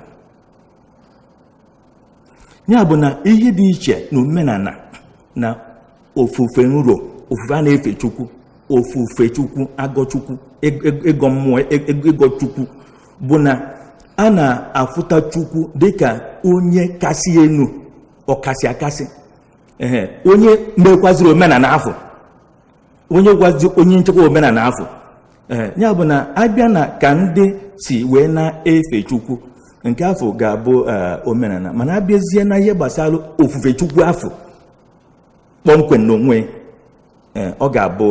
Ya bụ na ihe dị iche na omenala na ofufe nro, ofufe a na-efe Chukwu, ofufe Chukwu, agọ Chukwu, ịgọ mmụọ, ịgọ Chukwu, bụ na a na-afụta Chukwu dịka onye kasị enu, ọkasị akasị, ee, onye mekwaziri omenala afọ, onye gwazi onye nchekwa omenala afọ. Ee, ya bụ na abịa na ka ndị si wee na-efe Chukwu, nke afọ ga-abụ omenala. Mana abịazie na ihe gbasara ofufe Chukwu afọ kpọmkwem n'onwe, ọ ga-abụ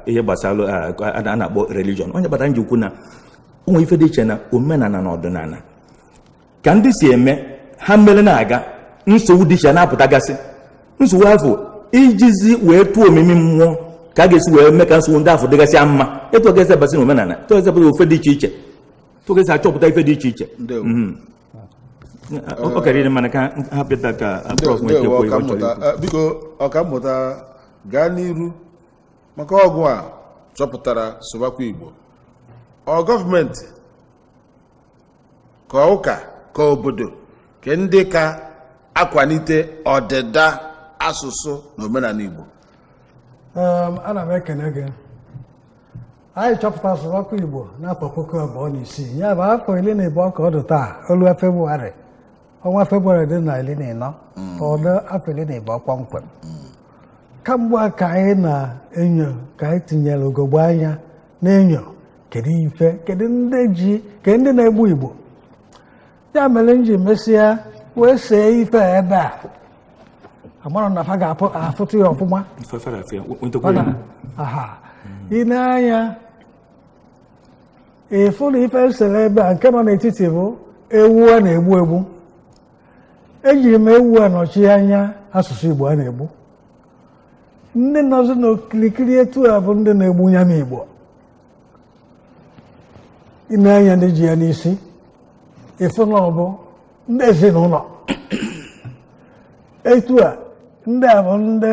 ihe gbasara a na-akpọ religion. Onye kpatara njikwu na onwe ife dị iche na omenala na ọdịnala ka ndị si eme ha mere na-aga, nsogbu dị iche na-apụtagasị. Nsogbu afọ ijizi wee tụọ omimi mmụọ ka a ga-esi wee mee ka nsogbu ndị afọ dịgasịa mma. Etu ọ ga-esi abasị na omenala, etu ọ ga-esi abasị ofe dị iche iche, etu ọ ga-esi achọpụta ife dị iche iche. Ọ karịrị mana ka ha pịta ka prof nwee ike kwuo ihe ọ chọrọ ikwu. Biko ọkammụta, gaa n'iru maka ọgụ a chọpụtara sụbakwa Igbo. Ọ gọọmenti ka ụka ka obodo ka ndị ka akwalite ọdịda asụsụ na omenala Igbo? Ana m ekene gị. Anyị chọpụtara asụsụ Igbo n'afọ 2006, ya bụ afọ 12 ka ọ dị taa. Olu Febrụwarị, ọnwa Febrụwarị dị na 14, ọdụ afọ 12 kpọmkwem. Kamgbe ka anyị na-enyo, ka anyị tinyere ugogbe anya na-enyo kedu ife, kedu ndị ji, kedu ndị na-egbu Igbo. Ya mere m ji mesịa wee see ife ebe a, amara na fa ga-afụtụ ya ọfụma. I na-anya ịfụ na ife nsere ebe a nke nọ n'etiti bụ ewu a na-egbu egbu. Ejiri m ewu a nọchie anya asụsụ Igbo a na-egbu. Ndị nọzi n'okirikiri etu a bụ ndị na-egbu ya n'Igbo. I na-anya ndị ji ya n'isi, ịfụ na ọ bụ ndị ezinụlọ etu a. Ndị a bụ ndị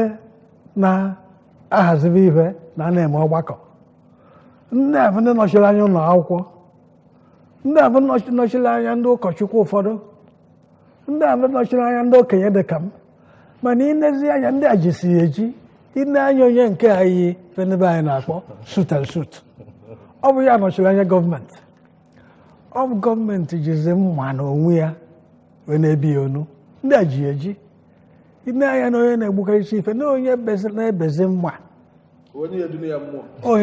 na-ahazibe ihe na na-eme ọgbakọ. Ndị a bụ ndị nọchiri anya ụlọ akwụkwọ. Ndị a bụ nọchiri anya ndị ụkọchukwu ụfọdụ. Ndị a bụ nọchiri anya ndị okenye dị ka m. Mana ilezi anya ndị a jisi eji. Ile anya onye nke anyị fenebe anyị na-akpọ suit and suit, ọ bụ ya nọchiri anya gọọmenti. Ọ bụ gọọmenti jizi mma na onwe ya wee na-ebi ya onu. Ndị a ji eji. Ile anya na onye na-egbukarịcha ife na onye na-ebezi mma, onye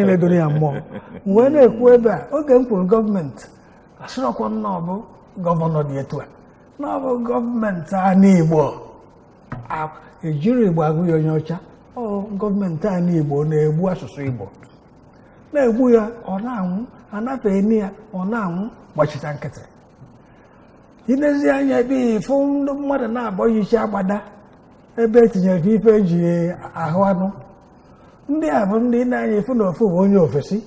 na-eduru ya mmụọ. Mgbe na-ekwu ebe a, oge m kwuru gọọmenti, asịrọkwa m na ọ bụ gọvanọ dị etu a, na ọ bụ gọọmenti ala Igbo. Ejiri Igbo agụ ya onye ọcha. Ọ gọọmenti ala Igbo na-egbu asụsụ Igbo, na-egbu ya, ọ na-anwụ, anafee ya, ọ na-anwụ, gbachita nkịtị. Ilezi anya ebe ịfụ ndị mmadụ na-abọghị isi agbada ebe etinyere ife eji ahụ anụ. Ndị a bụ ndị na-anya efu na ofu bụ onye ofesi,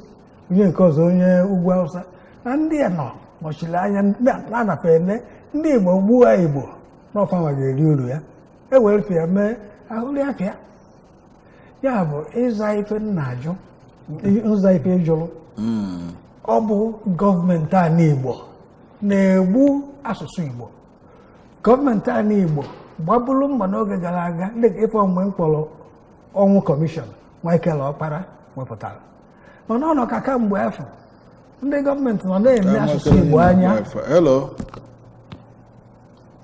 onye nke ọzọ onye ugwu Awụsa. Na ndị a nọ nọchiri anya na-anafe ene ndị Igbo gbuo Igbo n'ọfa nwa ga-eri uru ya, e were fịa mee ahụrụ ya fịa. Ya bụ ịza ife nna ajụ, nza ife jụrụ. Ọ bụ gọọmenti ala Igbo na-egbu asụsụ Igbo. Gọọmenti ala Igbo gbaburu mba n'oge gara aga, dịka ife mgbe m kpọrọ ọnwụ kọmishọn Michael Ọkpara wepụtara. Mana ọ nọ ka kamgbe afọ ndị gọọmenti nọ na-eme asụsụ Igbo anya. Hello.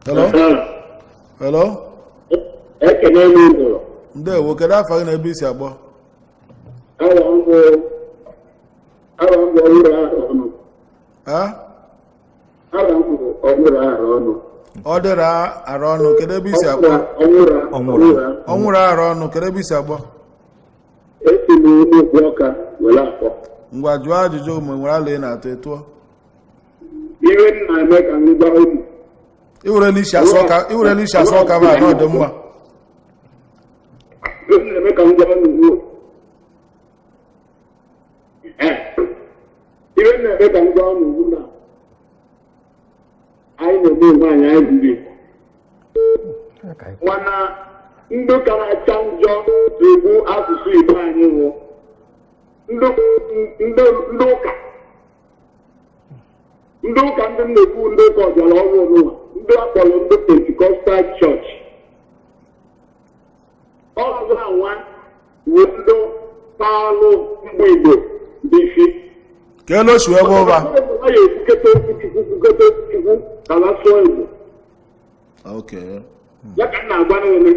Hello. Hello. Ndewo, kedu afọ gị na ebe isi agbọ? Ọ dịrị arụ ọnụ, kedu ebe isi agbọ? Ọnwụrụ arụ ọnụ, kedu ebe isi agbọ? Esi m Nnukwu Ọka were akpọ. Ngwa jụọ ajụjụ ma nwere alụ ị na-atụ ịtụọ. Ihe m na-eme ka m gwa unu. Iwerela isi asụ ọka ma na ọ dị mma. Ihe m na-eme ka m gwa unu ugbu Ihe m na-eme ka m gwa unu ugbu na anyị na-eme onwe anyị anyị bụ ndị Igbo. Mana ndị ka na-acha njọ egbu asụsụ Igbo anyị bụ Ndị ụka ndị ụka ndị na-ekwu ndị ụka ọbịara ọhụrụ n'ụwa ndị akpọrọ ndị Pentecostal Church ọzọ anwa wee ndị paalụ mgbe Igbo dị isi ka elu osi wee bụ ụba a ya ekwuketa okwu Chukwu kwuketa okwu Chukwu ka ha sụọ Igbo. Okay. Ya ka m na-agwa n'onwe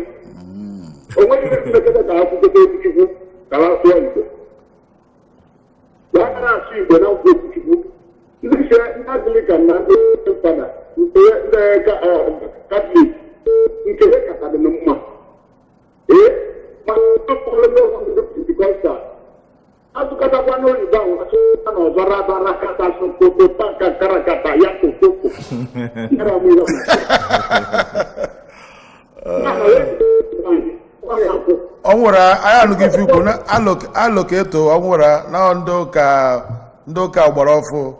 o nweghị ihe mmekọta ka ha kwuketa okwu Chukwu ka ha sụọ Igbo. Ya gara asụ Igbo na nkwu okwu Chukwu. Ndị se ndị Anglican na ndị fada ndị Katọlik nke ha kacha dị mma. Ee, ma ndị kpọrọ ndị ọzọ ndị Pentecostal azụkatakwa n'oyibo ahụ asụta na ọzọ rabara kata sokoko paka karakata ya kotoko. Yara m ihe Ọ nwụrụ anyị anụghị ife ikwu na alụ ka eto ọ nwụrụ na ndị ụka ọgbara ọfụ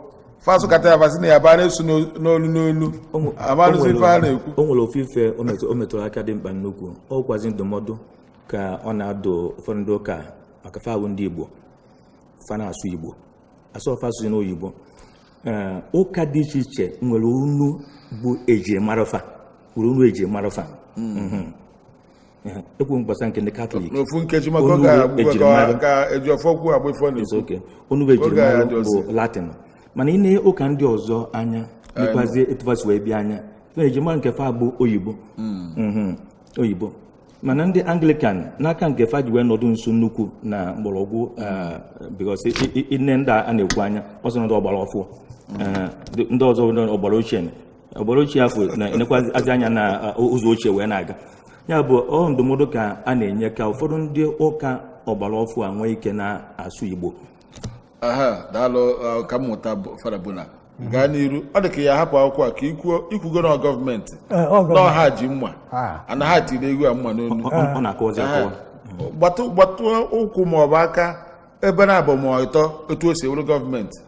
fasụkata ya fasị na ya ba na-esu n'olu n'olu amanụzi ife a na-ekwu. O nwere ofu ife o metụrụ aka dị mkpa nnukwu. Ọ kwazi ndụmọdụ ka ọ na-adụ ụfọdụ ndị ụka maka fawụ ndị Igbo fa na-asụ Igbo asụ ọfa asụsụ n'oyibo. Ụka dị iche iche nwere unu bụ ejimarafa nwere unu ejimarafa. Ekwu mgbasa nke ndị Katọlik n'ofu nkeji maka oge a ka Ejiofor kwuo agba ife ọ na-ekwu. Onu ejirimara bụ Latin, mana ị na ụka ndị ọzọ anya nekwazie etufasi wee bịa anya ejimara nke fa bụ oyibo oyibo. Mana ndị Anglican n'aka nke fa ji wee nọdụ nso nnukwu na mgbọrọgwụ because nne ndị a na-ekwu anya ọsọ ndị ọgbara ọfụ ndị ọzọ ọgbara ochie ọgbara ochie afọ na-enekwazi anya na ụzọ ochie wee na-aga. Ya bụ ọ ndụmọdụ ka a na-enye ka ụfọdụ ndị ụka ọgbara ọfụ a nwee ike na-asụ Igbo. Aha, daalụ ka mmụta Fada Bona gaa n'iru. Ọ dị ka ya hapụ akwụkwọ a ka ikwugo na gọọmenti na ọha ji mma ana ha tiri egwu a mma n'onu. Ọ na-akọwazi akọwa. Gbatụ ụkwụ ma ọ bụ aka ebe na-abụ ma ịtọ etu o si wuru gọọmenti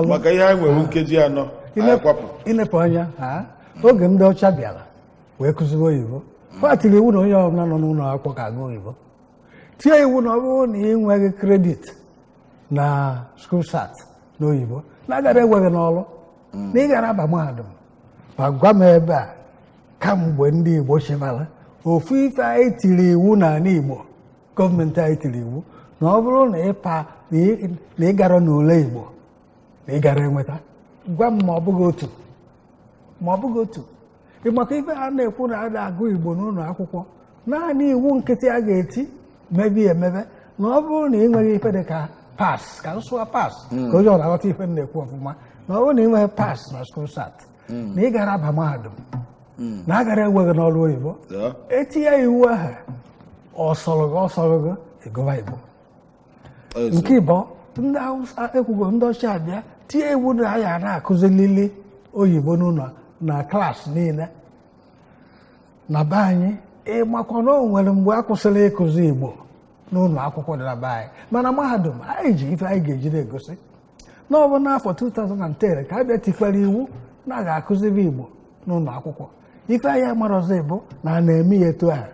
maka ihe anyị nwere nkeji anọ anyị kwapụ. Ilepụ anya oge ndị ọcha bịara wee kụziri oyibo, ha tiri iwu na onye ọbụla nọ n'ụlọ akwụkwọ ka agụ oyibo, tie iwu na ọ bụrụ na ị nweghị kredit na skuul sat n'oyibo na agara enweghị n'ọrụ na ị gara aba mahadum. Ma gwa m ebe a kamgbe ndị Igbo chịbara ofu ife anyị tiri iwu n'ala Igbo, gọọmenti anyị tiri iwu na ọ bụrụ na ịpa na ị gara n'ule Igbo na ị gara enweta. Gwa m ma ọ bụghị otu ma ọ bụghị otu. Maka ife a na-ekwu na a na-agụ Igbo n'ụlọ akwụkwọ, naanị iwu nkịtị a ga-eti mebi emebe na ọ bụrụ na ị nweghị ife dị ka pas ka nsụwa pas ka onye ọ na-aghọta ife na-ekwu ọfụma, na ọ bụrụ na ị nweghị pas na skuul sat na ị gara aba mahadum na agara enweghị n'ọrụ oyibo, etinye iwu ahụ ọsọrọ ọsọrọ gị ịgụwa Igbo. Nke ịbọ ndị Awụsa ekwugo ndị ọcha abịa tinye iwu na ya na-akụzilili oyibo n'ụlọ na klaasị niile na be anyị. Ịmakwa na o nwere mgbe a kwụsịrị ịkụzi Igbo n'ụlọ akwụkwọ dị na be anyị, mana mahadum anyị ji ife anyị ga-eji na-egosi na ọ bụ n'afọ 2010 ka a bịa tikwara iwu na a ga-akụziri Igbo n'ụlọ akwụkwọ. Ife anyị amarọzi bụ na a na-eme ya etu ahụ.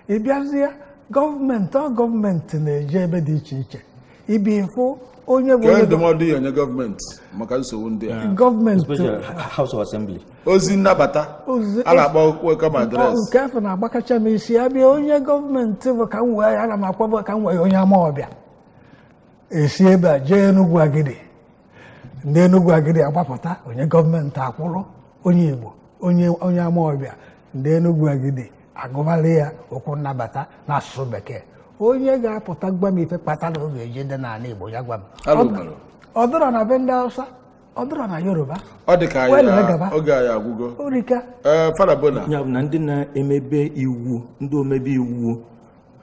Ị bịazie gọọmenti ọ gọọmenti na-eje ebe dị iche iche ibi ịfụ onye bụ onye ndụmọdụ ya onye gọọmenti maka nsogbu ndị a gọọmenti House of Assembly ozi nnabata a na-akpọ welcome address nke afọ na-agbakacha m isi ya bịa onye gọọmenti bụ ka m wee ana m akwabụ ka m wee onye ama ọbịa esi ebe a jee Enugwu Agidi, ndị Enugwu Agidi agbapụta onye gọọmenti akwụrụ onye Igbo onye ama ọbịa, ndị Enugwu Agidi agụmalị ya okwu nnabata n'asụsụ bekee. Onye ga-apụta gwa m ife kpatara ọ ga-eji dị n'ala Igbo ya gwa m. Ọ dọrọ na be ndị Hausa, ọ dọrọ na Yoruba. Ọ dị ka oge anyị agwụgo. Orika. Fada Bona. Ya bụ na ndị na-emebe iwu, ndị omebe iwu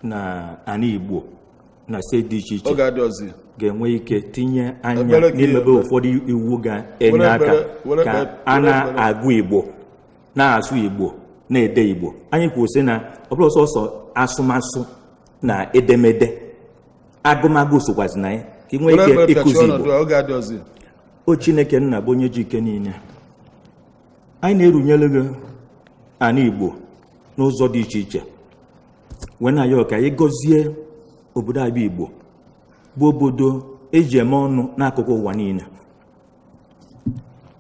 na ala Igbo na steeti dị iche iche oge adịghịzi ga-enwe ike tinye anya n'imebe ụfọdụ iwu ga-enye aka ka a na-agụ Igbo, na-asụ Igbo, na-ede Igbo. Anyị kwuru sị na ọ bụrụ sọsọ asụmasụ na edemede, agụmagụ sokwazi na ya ka ị nwee ike ịkụzi Igbo. O Chineke nna bụ onye ji ike niile, anyị na-erunyere gị ala Igbo n'ụzọ dị iche iche wee na-ayọ ka anyị gọzie obodo abịa Igbo, Bụ obodo eji eme ọnụ n'akụkụ ụwa niile.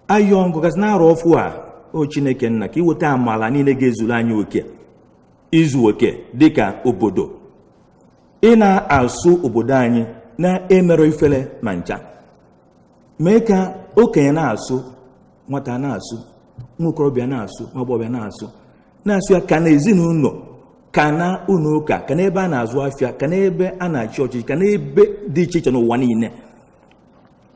Ayọ ngụgasị na-arụ ọfụ a, o Chineke nna, ka iweta amala niile ga-ezuru anyị oke izu oke dịka obodo ị na-asụ obodo anyị na-emerọ ifere ma ncha. Mee ka okenye na-asụ, nwata na-asụ, nwa okorobịa na-asụ, nwa agbọghọbịa na-asụ, na-asụ ya ka na ezinụlọ, ka na ụlọ ụka, ka n'ebe a na-azụ afịa, ka n'ebe a na-achị ọchịchị, ka n'ebe dị iche iche n'ụwa niile.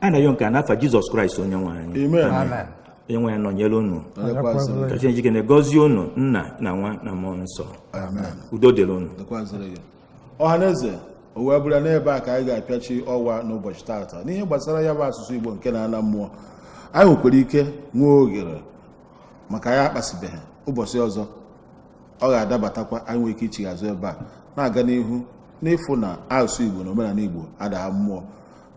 A na-ayọ nke a n'afa Jizọs Kraịst onye nwe anyị. Amen. Amen. Onye nwe anyị nọnyere unu. Nọnyekwazịrị Ka Chineke na-egọzi unu, nna na nwa na mmụọ nsọ. Amen. Udo dịrị unu. Dịkwazịrị gị. Ọha na eze, o wee bụrụ n'ebe a ka anyị ga-apịachi ọwa n'ụbọchị taata n'ihe gbasara ya bụ asụsụ Igbo nke na-ala mmụọ. Anyị nwekwara ike nwee oghere maka ya akpasibeghị ụbọchị ọzọ ọ ga-adabatakwa, anyị nwee ike ichigha azụ ebe a na-aga n'ihu n'ịfụ na asụsụ Igbo na omenala Igbo adaa mmụọ.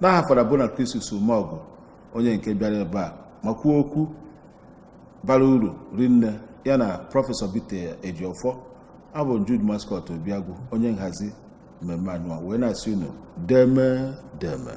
N'aha Fada Bonachristus Umeọgụ, onye nke bịara ebe a ma kwuo okwu bara uru rinne, ya na Prọfesọ Bite Ejiofor, abụ m Jude Mascot Obiagwu, onye nhazi mmemme anụa, wee na-asị unu deme deme.